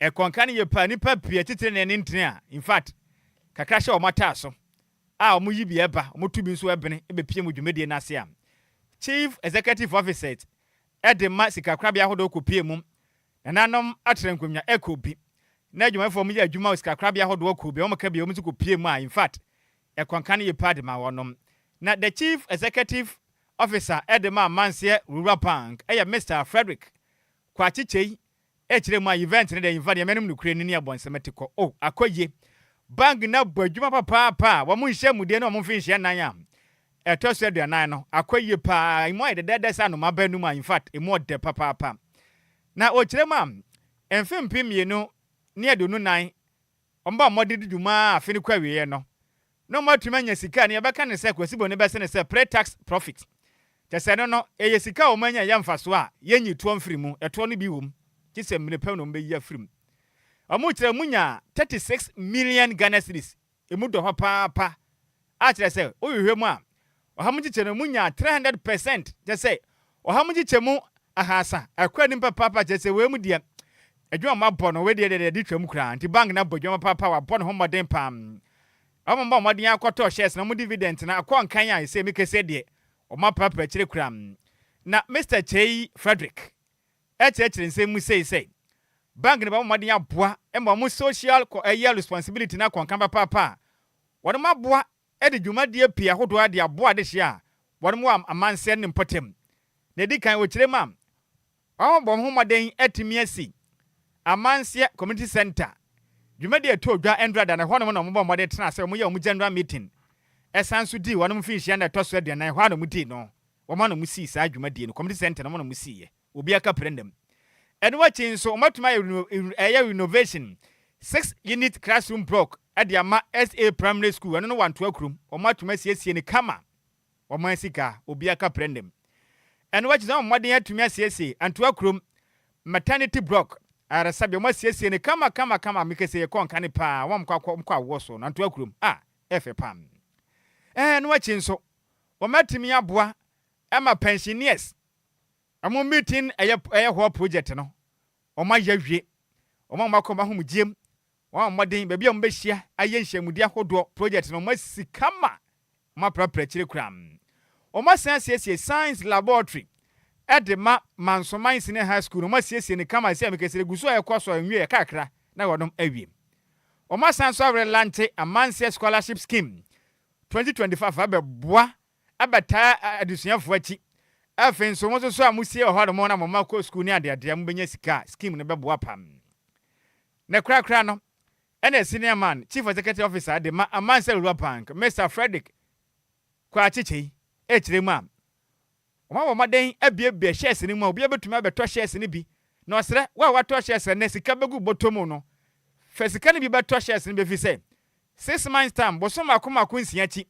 ɛkɔnka no yɛ paa. Nipa pii atitire na ɛne ntene a in fact kakra hyɛ wɔn ataa so a wɔn yi bi ɛba, wɔn tu bi nso ɛbene ɛbɛpie mu dwumadie n'ase a chief executive officer ɛde ma sikakorabea ahodoɔ kɔpie mu, nananom atena nkonnwa ɛkɔ bi, na adwumayɛfoɔ mo yɛ adwuma wɔ sikakorabea ahodoɔ kɔ bi, wɔn ka bi, wɔn nso kɔpie mu a in fact ɛkɔnka no yɛ paa de ma wɔnom. Na the chief executive officer ɛde ma Amanseɛ Rural Bank ɛyɛ Mr Frederick Kwakyekyei ɛkyerɛ mu a event no deɛ, in fact yɛmɛnom nokure no ne abɔnsɛm te kɔ o akɔ yie. Bank na bɔ adwuma papaapa a wɔn nhyɛ mudie na wɔn mfe nhyɛ nan a ɛtɔ so 40 no akɔ yie paa. Emu ayɛ dɛdɛɛdɛ sɛ anoma ba num a in fact emu ɔdɛ papaapa. Na ɔkyerɛ mu a mfe 2024 wɔn ba wɔde di dwuma afe no kɔ awieɛ no na wɔn atumi anya sika ne yɛbɛka ne sɛ kwasibo ne bɛsɛ ne sɛ pre-tax profit, kyɛ sɛ no ɛyɛ sika a wɔn anya yɛ mfaso a yɛnyi toɔ mfiri mu. Ɛtoɔ no bi wɔ mu kye sɛ mmiri pɛm na wɔn bɛyi afiri mu. Wɔn kyerɛ mu nya 36 million Ghana cedis, emu dɔ hɔ paapa a kyerɛ sɛ wohwehwɛ mu a ɔha mu nkyekyɛ no mu nya 300%, kyerɛ sɛ ɔha mu nkyekyɛ mu 300 ɛkɔ anim papaapa. Kyerɛ sɛ wei mu deɛ, adwuma ma bɔ no wei deɛ deɛ de twam koraa. Nti bank na bɔ adwuma paapa, wabɔ ne ho mmɔden pam. Wɔn bɔ mmɔden akɔtɔ shares na wɔn dividend na akɔ nkan a ɛsɛ mi kɛseɛ deɛ wɔn aprapra akyire koraa. Na Mr Kyei Frederick ɛkyerɛkyerɛ nsɛm mu sei sɛ bank no bɔ mmɔden aboa ma wɔn social ɛyɛ responsibility na akɔnkan papaapa a wɔn aboa ɛde dwumadie pii ahodoɔ de aboa adehyɛ a wɔn wɔ amanseɛ ne mpɔtam. Na edi kan, wɔkyerɛ mu a wɔn bɔ ho mmɔden atumi asi Amanseɛ Community Center. Dwumadie ɛtɔ dwa ɛndrada na ɛhɔnom na wɔn bɔ mmɔden tena ase, wɔn yɛ wɔn general meeting, ɛsan so di wɔn mfinhyia na ɛtɔ so 40. Hɔ a na wɔn di no, wɔn a na wɔn sii saa dwumadie no, community center na wɔn na wɔn sii yɛ obi aka pere ndam. Ɛno akyi nso, wɔatumi ayɛ ɛyɛ renovation six unit classroom block de ama SA Primary School, ɛno no wɔ Antoa kurom. Wɔatumi asiesie no kama. Wɔn sika obi aka prɛndɛm. Ɛno akyi sɛ wɔn mmɔden atumi asiesie Antoa kurom maternity block ayaresabea, wɔn asiesie no kama kama kama. Mekese yɛ kɔ nkane paa, wɔn kɔ akɔ kɔ awoɔ so na Antoa kurom a ɛfɛ pam. Ɛno akyi nso, wɔn atumi aboa ɛma pensioners wɔn meeting ɛyɛ hɔ project no, wɔn ayɛ awie. Wɔn a wɔn akɔ wɔn ahomgyiem, wɔn a mmɔden baabi a wɔn bɛhyia ayɛ nhyiamudi ahodoɔ project no, wɔn asi kama, wɔn aprapra akyire kura. Wɔn asan asiesie science laboratory ɛde ma Mansoman Senior High School no, wɔn asiesie ne kama sɛ mekɛsɛ gu so a ɛkɔ so a nwie kakra na wɔnom awie. Wɔn asan so arelaunch Amanseɛ Scholarship Scheme 2025 abɛboa abɛtaa adesuafoɔ akyi. Afei nso, mo nso so a mosie wɔ hɔ nom na mo mma kɔ sukuu ne adeadeɛ, mobɛnya sika. Scheme no bɛboa pam. Na korakora no, ɛna senior man chief executive officer de ma Amanseɛ Rural Bank, Mr Frederick Kwakyekyei, ɛkyerɛ mu a wɔn abɔ mmɔden abiebie shares no mu a obiara bɛtumi abɛtɔ shares no bi. Na ɔsrɛ wo a watɔ shares no, sika bɛgu bɔtɔ mu no, fɛ sika no bi bɛtɔ shares no bɛfi sɛ 6 months time, bosom mako mako 6 akyi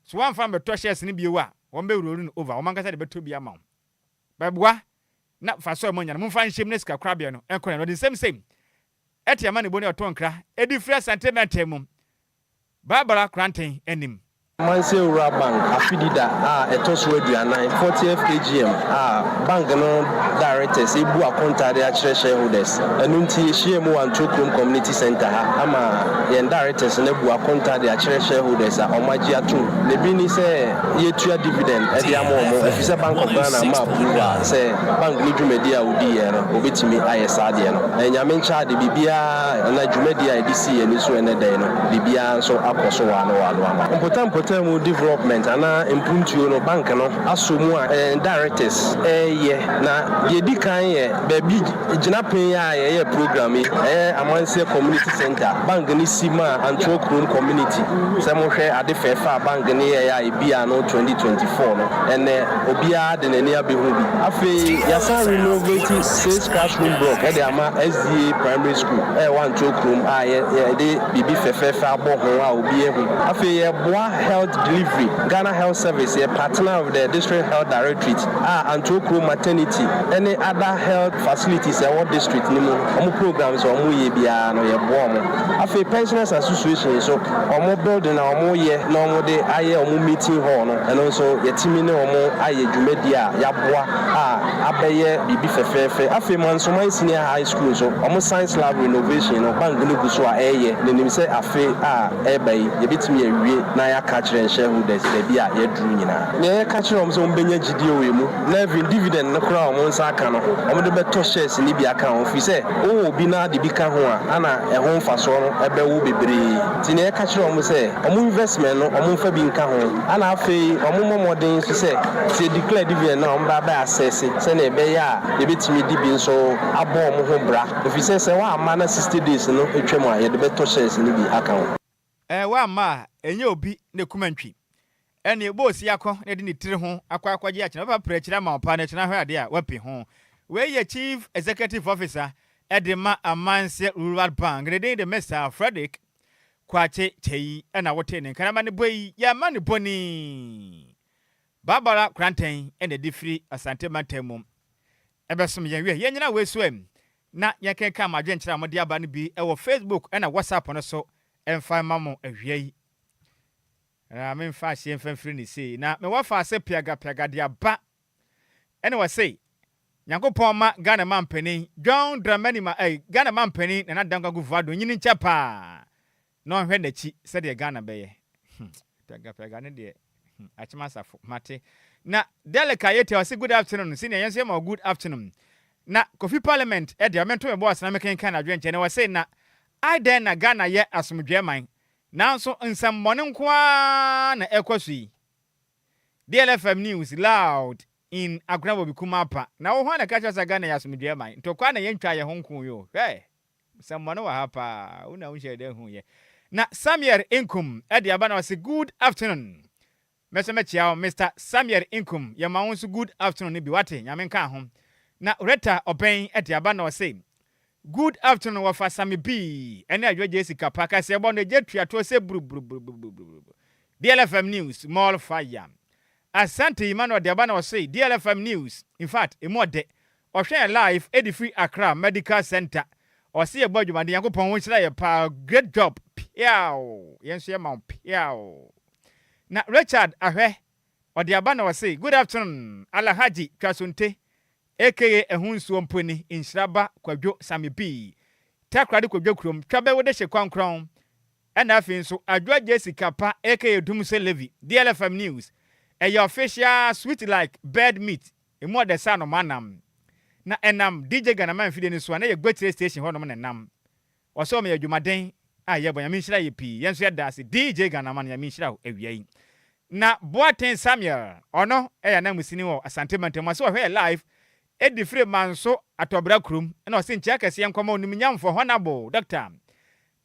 so, wɔamfa mbɛtɔ shares no bio a, wɔn bɛ roll no over, wɔn ankasa de bɛtɔ bi ama wo. Bɛboa na fa so a mo nya no, momfa nhyɛm na sika korabea no ɛnkɔ. Na ɔde nsɛm sɛm ɛte ama ne bo ne ɔtɔ nkra ɛdi firi Asante mɛntɛn mu Barbara Kranten anim. Amanseɛ Rural Bank afidida a ɛtɔ so 40, 40th AGM a bank no directors ebu akonta de akyerɛ shareholders. Ɛno nti yɛhyia mu wɔ Antokurom Community Center ha ama yɛn directors no abu akonta de akyerɛ shareholders a ɔmo agye atom. Na ebi ni sɛ yɛtua dividend ɛde ama ɔmo, ɛfiri sɛ Bank of Ghana ama approval sɛ bank no dwumadi a odi yɛ no, obetumi ayɛ saa adeɛ no. Ɛnyame nkyɛn ade biribiara na dwumadi a yɛde si yɛn ani so ɛnɛ dɛn no, biribiara nso akɔ so wɔ ano wɔ ano ama mpɔtam mu development anaa mpuntuo no, bank no asɔ mu a directors ɛɛyɛ. Na deɛ di kan yɛ baabi gyinapɛn a yɛyɛ program yi, ɛyɛ Amanseɛ Community Center. Bank no si ma Antoa kurom community. Sɛ mohwɛ ade fɛɛfɛ a bank no yɛyɛ a ebi ano 2024 no, ɛnɛ obiara de n'ani abɛhu bi. Afei yɛasan renovate six classroom block ɛde ama SDA Primary School ɛwɔ Antoa kurom a yɛde biribi fɛfɛɛfɛ abɔ ho a obi ehu. Afei yɛboa health delivery, Ghana Health Service, yɛ partner of the District Health Directorate a Antoa kurom maternity ɛne other health facilities ɛwɔ district no mu, ɔmo programs a ɔmo yɛ biara no, yɛboa ɔmo. Afei Pensioners Association nso, ɔmo building a ɔmo yɛ na ɔmo de ayɛ ɔmo meeting hall no, ɛno nso yɛtumi ne ɔmo ayɛ dwumadi a yɛaboa a abɛyɛ biribi fɛfɛɛfɛ. Afei Mansoman Senior High School nso, ɔmo science lab renovation no, bank no gu so a ɛyɛ n'anim sɛ afe a ɛreba yi yɛbɛtumi awie na yɛaka kyerɛ shareholders baabi a yɛduru nyinaa. Nea yɛka kyerɛ wɔn sɛ wɔn bɛnya gyidie wɔ mu na even dividend no koraa a wɔn nsa aka no, wɔn de bɛtɔ shares no bi aka ho, firi sɛ wowɔ obi na de bi ka ho a, ana ɛho mfasoɔ no ɛbɛwo bebree. Nti nea yɛka kyerɛ wɔn sɛ wɔn investment no, wɔn mfa bi nka ho, ana afei wɔn mmɔ mmɔden nso sɛ sɛ declare dividend no a, wɔn ba bɛ assess sɛnea ɛbɛyɛ a yɛbɛtumi di bi nso abɔ wɔn ho bra, ɛfiri sɛ wɔama na 60 days no atwam a, yɛde bɛtɔ shares no bi aka ho. Wamma a ɛnyɛ obi ne kuma ntwi ɛne ɛbɔ osi akɔ na ɛde ne tiri ho akɔ akɔgye akyena bɛba prɛ akyerɛ ama wo paa na akyena hwɛ adeɛ a wapi ho. Wei yɛ chief executive officer ɛde ma Amanseɛ Rural Bank, ne din de Mr Frederick Kwakye Kyei, ɛna wote ne nkanama ne bɔ yi yɛama ne bɔni Barbara Kranten, ɛna ɛde firi Asante mantam mu ɛbɛsom yɛn. Wie yɛn nyina wei so am na yɛnkenka mo adwenkyerɛ a mode aba no bi ɛwɔ Facebook ɛna WhatsApp no so ɛmfa ma mo awia yi. Na memfa ahyɛ mfa mfiri ne sei na mewɔ fa ase piagapiaga de aba, ɛne wɔ se Nyankopɔn ma Ghana ma mpanin John Dramani ma Ghana ma mpanin Nana Dankwa Akufo-Addo nyini nkyɛ paa na ɔnhwɛ n'akyi sɛdeɛ Ghana bɛyɛ. Piagapiaga ne deɛ, akyem asafo mate. Na Delika yɛtia ɔse good afternoon senior, yɛn nso yɛ ma good afternoon. Na Kofi Parliament ɛdeɛ ɔmɛnto me bɔ ɔsena mekenkan adwenkyɛ ne wɔ se na adɛn na Ghana yɛ asomdwoeɛ man nanso nsɛmmɔne nko ara na ɛkɔ so yi? DLFM News loud in Agona wɔ bi kuma pa na wo ho na ka kyerɛ sɛ Ghana yɛ asomdwoeɛ man, ntɔkwa na yɛntwa yɛn ho nko yi o. Hwɛ, nsɛmmɔne wɔ ha paa, wo na wonhyɛ dɛ hu yɛ. Na Samuel Nkum ɛde aba na ɔse good afternoon. Mɛsɛ mɛkyia wo, Mr Samuel Nkum, yɛma wo nso good afternoon no bi. Wate, Nyame nka ho. Na Rita Ɔbɛn de aba na ɔse, Good afternoon wɔfa Sammy B ɛne Adwoa Jessica pa kaseɛbɔ no egye tuatoɔ sɛ buruburuburuburubu. DLFM News more fire. Asante Emmanuel de aba na ɔse, DLFM News infact emu ɔdɛ. Ɔhwɛ yɛn live ɛde firi Accra Medical Centre. Ɔse yɛbɔ adwumaden Nyankopɔn wo nhyira yɛ paa great job piaaww yɛn nso yɛma wo piaaww. Na Richard Ahwɛ ɔde aba na ɔse, Good afternoon Alhaji Twasonte aka Ɛho Nsuo Mpo Ni Nhyira Ba Kwadwo Sammy Pii Takoradi Kwadwo Kurom Twa Bɛ Wode Hye Kwankrɔn Ɛna afei nso Adwoa Jessica Pa aka Dumse Levy DLFM News Ɛyɛ official sweet like bird meat Emu ɔdɛ sɛ anomaa nam Na ɛnam DJ Ghanaman mfidie no so a na ɛyɛ Gwekyire station hɔnom na ɛnam Ɔsɛ ɔma yɛ adwumaden a yɛbɔ Nyame nhyira yɛ pii yɛn nso yɛda ase DJ Ghanaman Nyame nhyira wo awia yi Na Boateng Samuel ɔno yɛ ananmusini wɔ Asante mantam ɔse ɔhwɛ yɛ live ɛdi firi Manso Atɔbra kurom ɛna ɔse nkyia kɛseɛ nkɔma onimnyamfoɔ Honourable Doctor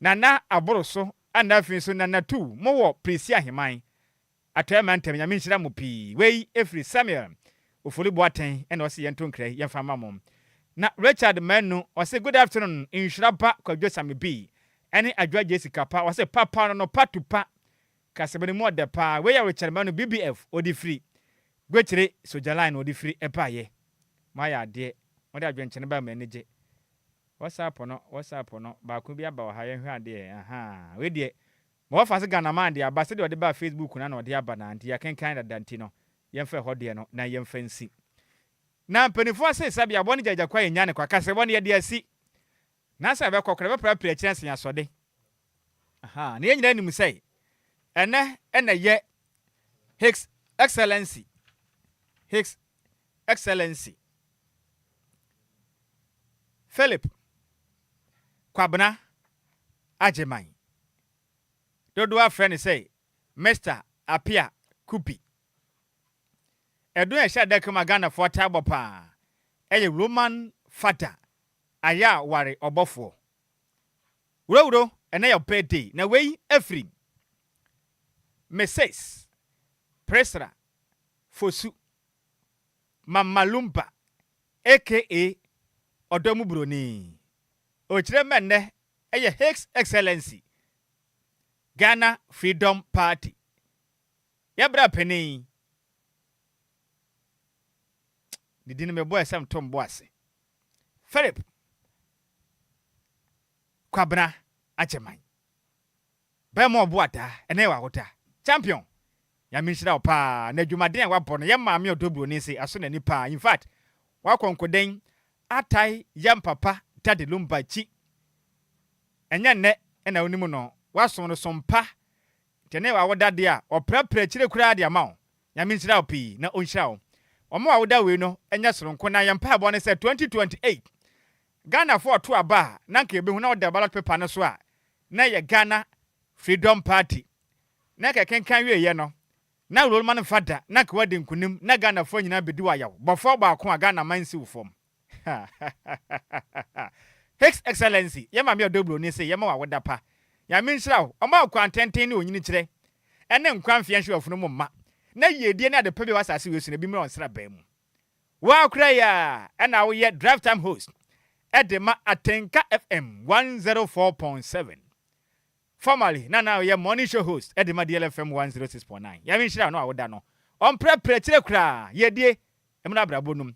Nana Aboroso ɛna afei nso Nana Tuu mo wɔ Presi Aheman Atɔeɛ mantam Nyame nhyira mo pii Wei ɛfiri Samuel Ofori Boateng ɛna ɔse yɛnto nkra yi yɛmfa mma mo Na Richard Manu ɔse good afternoon nhyira ba Kwadwo Same B ɛne Adwoa Jessica pa ɔse papa no no pa to pa Kasɛm no mu ɔdɛ paa. Wei yɛ Richard Manu BBF ɔde firi Gwekyire Soja line na ɔde firi ɛbaeɛ. Moayɛ adeɛ. Mode adwenkyerɛ no bae m'ani gye. WhatsApp no WhatsApp no baako bi aba wɔ ha yɛnhwɛ adeɛ ahaa wei deɛ ma wɔfa se Ghana man de aba sɛdeɛ ɔde baa Facebook no na ɔde aba na nti yɛakenkan dada nti no yɛmfa ɛhɔ deɛ no na yɛmfa nsi. Na mpaninfoɔ se sɛbea bɔne gya gya kwa yɛnnya ne kwa kasɛbɔ no yɛde asi Na sɛ ɛbɛkɔ koraa, ɛbɛprapra akyiri asen asɔde. Aha, na yɛn nyinaa nim sɛ ɛnɛ na ɛyɛ His Excellency, His Excellency Philip Kwabena Agyeman. Dodoɔ afrɛ no sɛ Mister Appiah Kubi. Ɛdon a ɛhyɛ adaka mu a Ghanafoɔ taa bɔ paa ɛyɛ Roman Fada Ayɛ a ware ɔbɔfoɔ. Wurowuro ɛnɛ yɛ birthday na wei ɛfiri Mrs Priscilla Fosu Mama Lumba aka Ɔdɔ mu Broni. Ɔkyerɛ mɛ nnɛ ɛyɛ His Excellency Ghana Freedom Party yɛ bra panin ne din mebɔ ɛsɛ mto mbo ase. Philip Kwabena Agyeman Bɛɛma ɔbo adaa ɛnɛ yɛ w'awoda Champion Nyame nhyira wo paa na adwumaden a wabɔ no yɛ maame ɔdɔ broni se aso n'ani paa infact wakɔ nkoden atae yɛn papa Daddy Lumba akyi ɛnyɛ nnɛ na wonim no wasom no som pa nti ɛnɛ yɛ w'awoda deɛ a ɔprapra akyire koraa de ama wo Nyame nhyira wo pii na ɔnhyira wo. Wɔn a woda wei no nyɛ soronko na yɛn mpaebɔ ne sɛ 2028 Ghanafoɔ ɔto aba a na nka yɛbɛhu na ɔda ballot paper no so a na ɛyɛ Ghana Freedom Party na nka ɛkenkan wieɛ no na Rollman mfa da na nka wadi nkunim na Ghanafoɔ nyinaa bɛdi wo ayaw bɔfoɔ baako a Ghana man nsi wo fam. Hix Excellency, yɛ maame ɔdɔ broni se yɛma wo awoda pa. Nyame nhyira wo, ɔma wo kwan tenten ne onyinikyerɛ ɛne nkwa mfeɛ nhye w'afunu mu mma, na yiedie ne adepa bi a ɛwɔ asase wei so no ebi mmra wo nsraban mu. Wo ara koraa yi ara ɛna woyɛ drive time host ɛde ma Atenka FM 104.7. Formerly na na ɔyɛ morning show host de ma DLFM 106.9. Nyame nhyira no a woda no. Ɔmprɛprɛ kyerɛ koraa. Yiedie mmra abrabɔ no mu.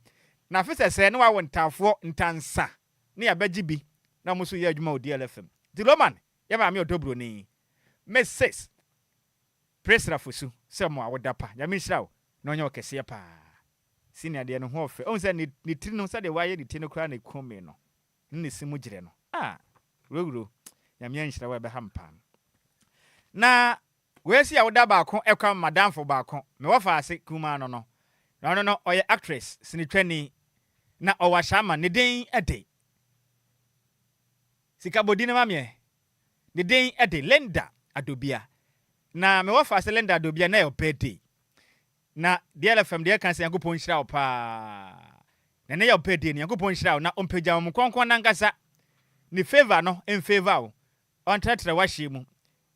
Na afe sɛsɛɛ na wawo ntaafoɔ ntansa ne yɛabɛgye bi na wɔn nso yɛ adwuma wɔ DLFM. Nti Roman yɛ maame ɔdɔ broni. Mrs. Priscilla Fosu sɛ mo awoda pa. Nyame nhyira wo na ɔnyɛ wo kɛseɛ paa. Senior deɛ ne ho ɔfɛ. Wohu sɛ ne tiri no sɛdeɛ wayɛ ne ti no koraa na ɛkum me no. Ne ne se mu gyerɛ no. Ah! Wurawuro, Nyame anhyira wo a ɛbɛha me paa. Na wei nso yɛ woda baako ɛkɔ ama madamfo baako, me wɔfa ase kumaa no no. Na ɔno no ɔyɛ actress, sinitwani, na ɔwɔ Ashaiman, ne din de Sika bɔ din no ma meɛ. Ne din de Linda Adobia. Na me wɔfa ase Linda Adobia na ɛyɛ birthday. Na DLFM deɛ ɛka sɛ Nyankopɔn nhyira wo paa. Na ɛnɛ yɛ wo birthday no, Nyankopɔn nhyira wo na ɔmpagya wo kronkron nankasa ne favour no mfavour wo, ɔntrɛtrɛ w'ahyeɛ mu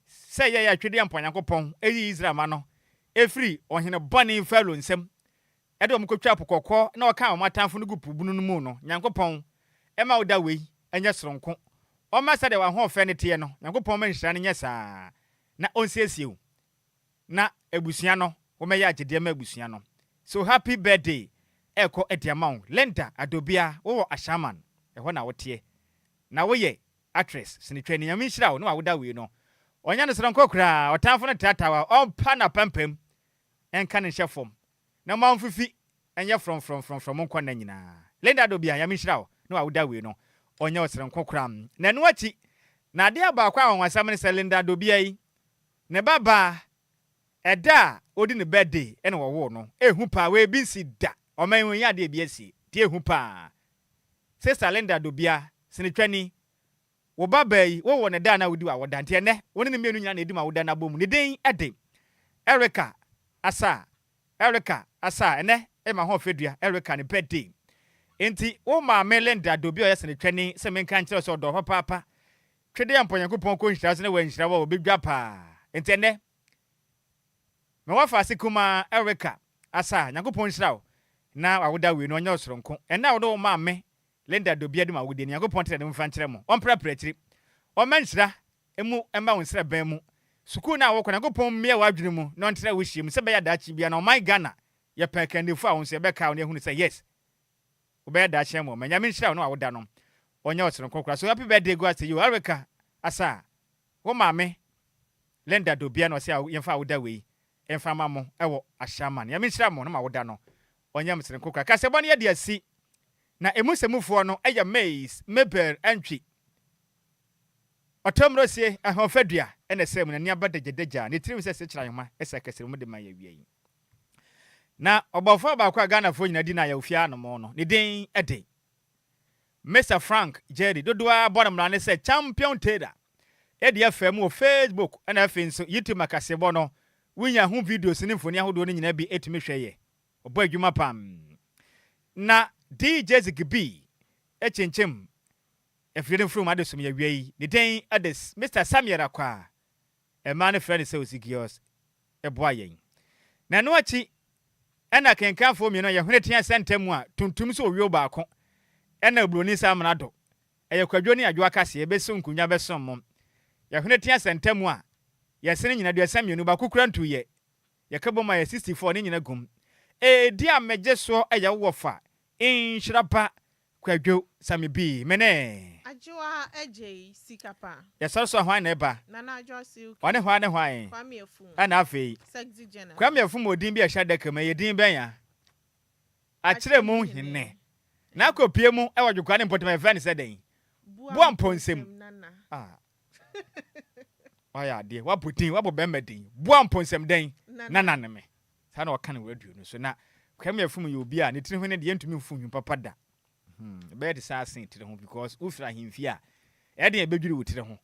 sɛ yɛyɛ atwedeɛ mpo Nyankopɔn ɛyi Israel ma no ɛfiri ɔhene bɔne Pharaoh nsam. de wɔn kɔtwaa Po Kɔkɔɔ na ɔkaa wɔn atamfo no guu po bunu no mu no, Nyankopɔn mma wo da wei nyɛ soronko. Ɔmma sɛdeɛ w'ahoɔfɛ no teɛ no, Nyankopɔn mma nhyira no nyɛ saa, na ɔnsiesie wo na abusua no, wommɛyɛ agyedeɛ mma abusua no. So happy birthday ɛrekɔ de ama wo Linda Adobia, wowɔ Ashaiman, ɛhɔ na woteɛ, na woyɛ actress, sinitwani. Nyame nhyira wo ne w'awoda wei no. Ɔnyɛ no soronko koraa, ɔtamfo no taataa wo a, ɔmpa n'apampam nka no nhyɛ fam. Na mma ɔmfifi nyɛ frɔmfrɔmfrɔmfrɔm mo nkwa nna nyinaa. Linda Adobia, Nyame nhyira wo ne w'awoda wei no, ɔnyɛ wo soronko koraa. Na ɛno akyi, na adeɛ baako a anwanwasɛm ne sɛ Linda Adobia yi, Ne ba baa, ɛda a odi ne birthday na wɔwoo no. Ehu paa, wei ebi nsi da. Ɔman yi wɔnyɛ adeɛ ebi asie. Nti ehu paa. Sister Linda Dobia, sinitwani, wo ba baa yi, wowoo no da a na wodi w'awoda. Nti ɛnnɛ, wo ne no mmienu nyinaa na edi mo awoda no abom. Ne din de Erica Asah. Erica Asah, ɛnnɛ yɛ m'ahoɔfɛ dua, Erica ne birthday. Nti wo maame Linda Dobia a ɔyɛ sinitwani sɛ menka nkyerɛ wo sɛ ɔdɔ wo papaapa. Twedeɛ mpo Nyankopɔn kɔ nhyira so na wanhyira wo a wɔbɛdwa paa. Nti ɛnnɛ, me wɔfaase kumaa Erica Asah, Nyankopɔn nhyira wo na wawoda wei no ɔnyɛ wo soronko. Ɛnnɛ a wode wo maame Linda Dobia di m'awodie no, Nyankopɔn nte n'anim mfa nkyerɛ mo, ɔmprapra akyiri, ɔmma nhyira mu mma wo nsraban mu. Sukuu no a wokɔ no, Nyankopɔn mmue w'adwene mu na ɔntra wo hyia mu sɛ ɛbɛyɛ a daakye biara no ɔman Ghana yɛpɛ akannifo a wo nso yɛbɛkaa wo na yɛahunu sɛ yes, Wobɛyɛ daakye ama ɔman. Nyame nhyira wo ne w'awoda no ɔnyɛ wo soronko koraa. So happy birthday go out to you Erica Asah wo maame Linda Dobia na ɔse yɛmfa awoda wei mfa ma mo wɔ Ashaiman. Nyame nhyira mo ne mo awoda no ɔnyɛ mo soronko koraa. Kaseɛbɔ no yɛde asi na emu nsɛmufoɔ no yɛ Maize, Mabel Antwi, Ɔtɔmmrɔsie, Ahoɔfɛdua na ɛsɛɛ mu n'ani aba dagyadagya, ne tirim sɛ sekyere ahoma ɛsɛ akasiri mu de ma yɛ awia yi. Na ɔbɔfoɔ baako a Ghanafoɔ nyinaa di no ayawfie anom no, ne din de Mister Frank Jerry. Dodoɔ ara bɔ no mmara ne sɛ Champion Taylor. Ɛdi afaa mu wɔ Facebook ɛna afei nso YouTube akaseɛbɔ no, wonya ho videos ne mfoni ahodoɔ no nyinaa bi tumi hwɛ yɛ. Ɔbɔ adwuma pam. Na DJ Ziggy B kyinkyim afidie no mfurum adesom yɛ awia yi. Ne din de Mister Samuel Akwaa. Mmaa no frɛ no sɛ Osigios boa yɛn. Na ɛno akyi ɛna akenkanfoɔ mmienu a yɛhwene tea sɛ ntam a tuntum sɛ owio baako ɛna oburoni sɛ amena do. Ɛyɛ Kwadwo ne Adwoa kaseɛ bɛsi nkonnwa bɛsom mo. Yɛhwene tea sɛ ntam a yɛsene nyina 32 baako kura ntuiɛ. Yɛka bom a yɛ 64 ne nyina gum. Ɛdi a megye soɔ ɛyɛ wo wɔfa nhyira ba Kwadwo Sami bii me ne. Adwoa Adjei sika pa. Yɛsɔre so a hwan na ɛba? Nana Adwoa Silky. Ɔne hwan ne hwan? Kwame Afum. Ɛna afei. Sexy Journalist. Kwame Afum wɔ din bi a ɛhyɛ adaka mu, ɛyɛ din bɛn a? Akyerɛmu Hene. N'akɔpie mu wɔ Dwokoa ne mpɔtam a yɛfrɛ no sɛ dɛn? Boa Mpɔnsɛm. Ah. Wayɛ adeɛ, wabɔ din, wabɔ bɛrima din. Boa Mpɔnsɛm dɛn? Nana ne me. Saa na ɔka no wɔ radio no so. Na Kwame Afum yɛ obi a ne tiri ho no deɛ yɛntumi mfu nwom papa da. Hmm, ɛbɛyɛ te sɛ asen tiri ho because wofiri ahemfie a, ɛyɛ den ɛbɛdwiri wo tiri ho.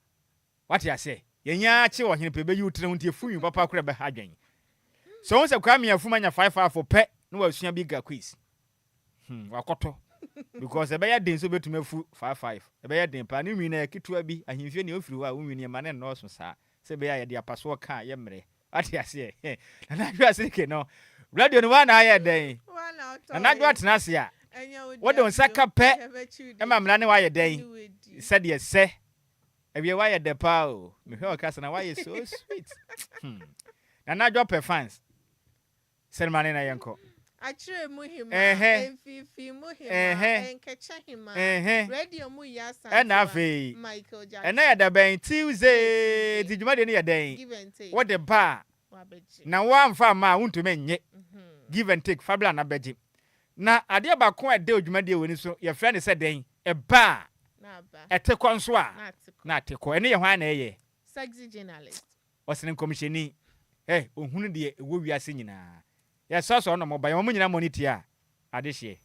Wate aseɛ? Yɛnya akye ɔhene pɛ ɛbɛyi wo tiri ho nti ɛfu nwom papa koraa ɛbɛha adwen. So wohu sɛ Kwame Afum anya 5-5 pɛ na wasua bigger quiz. Hmm, wakɔtɔ. Because ɛbɛyɛ den sɛ obɛtumi afu 5-5. Ɛbɛyɛ den paa. Ne nwi no yɛ ketewa bi. Ahemfie nea ofiri hɔ a wo nwi no yɛma no nnɔɔso saa. Sɛ ɛbɛyɛ a yɛde apasoɔ ka a yɛmmerɛ. Wate aseɛ? Nana Adwo Asirike no, radio no woa na ayɛ dɛn? Nana Adwo atena ase a, wode wo nsa ka pɛ ma mmara ne woayɛ dɛn? Sɛdeɛ sɛ. Awie woayɛ dɛ paa o. Mehwɛ ɔkasa na woayɛ so sweet. Hmm. Nana Adwo pɛ fans. Sɛ ma ne na yɛnkɔ. Akyerɛ mu hemaa, mfimfini mu hemaa, nkɛkyɛ hemaa, radio mu Yaa Ɛna afei, Santewa, Michael Jackson. ɛnɛ yɛ da bɛn? Tuesday. Nti dwumadie no yɛ dɛn? Give and take. Wode ba a, Wabɛgye. na woamfa amma a, wontumi nnye. Give and take, fa bra na bɛgye. Na adeɛ baako a ɛda dwumadie wei no so, yɛfrɛ no sɛ dɛn? Ɛba a, Na aba. ɛte kɔ nso a, Na ate kɔ. na ate kɔ. Ɛno yɛ hwan na ɛyɛ? Sexy journalist. Ɔsene nkɔmhyɛni. Ɛ, ɔhunu deɛ ɛwɔ wiase nyinaa. Yɛsɔ sɛ ɔnom ba, yɛma mo nyinaa mmɔ ne ti a, adehyeɛ.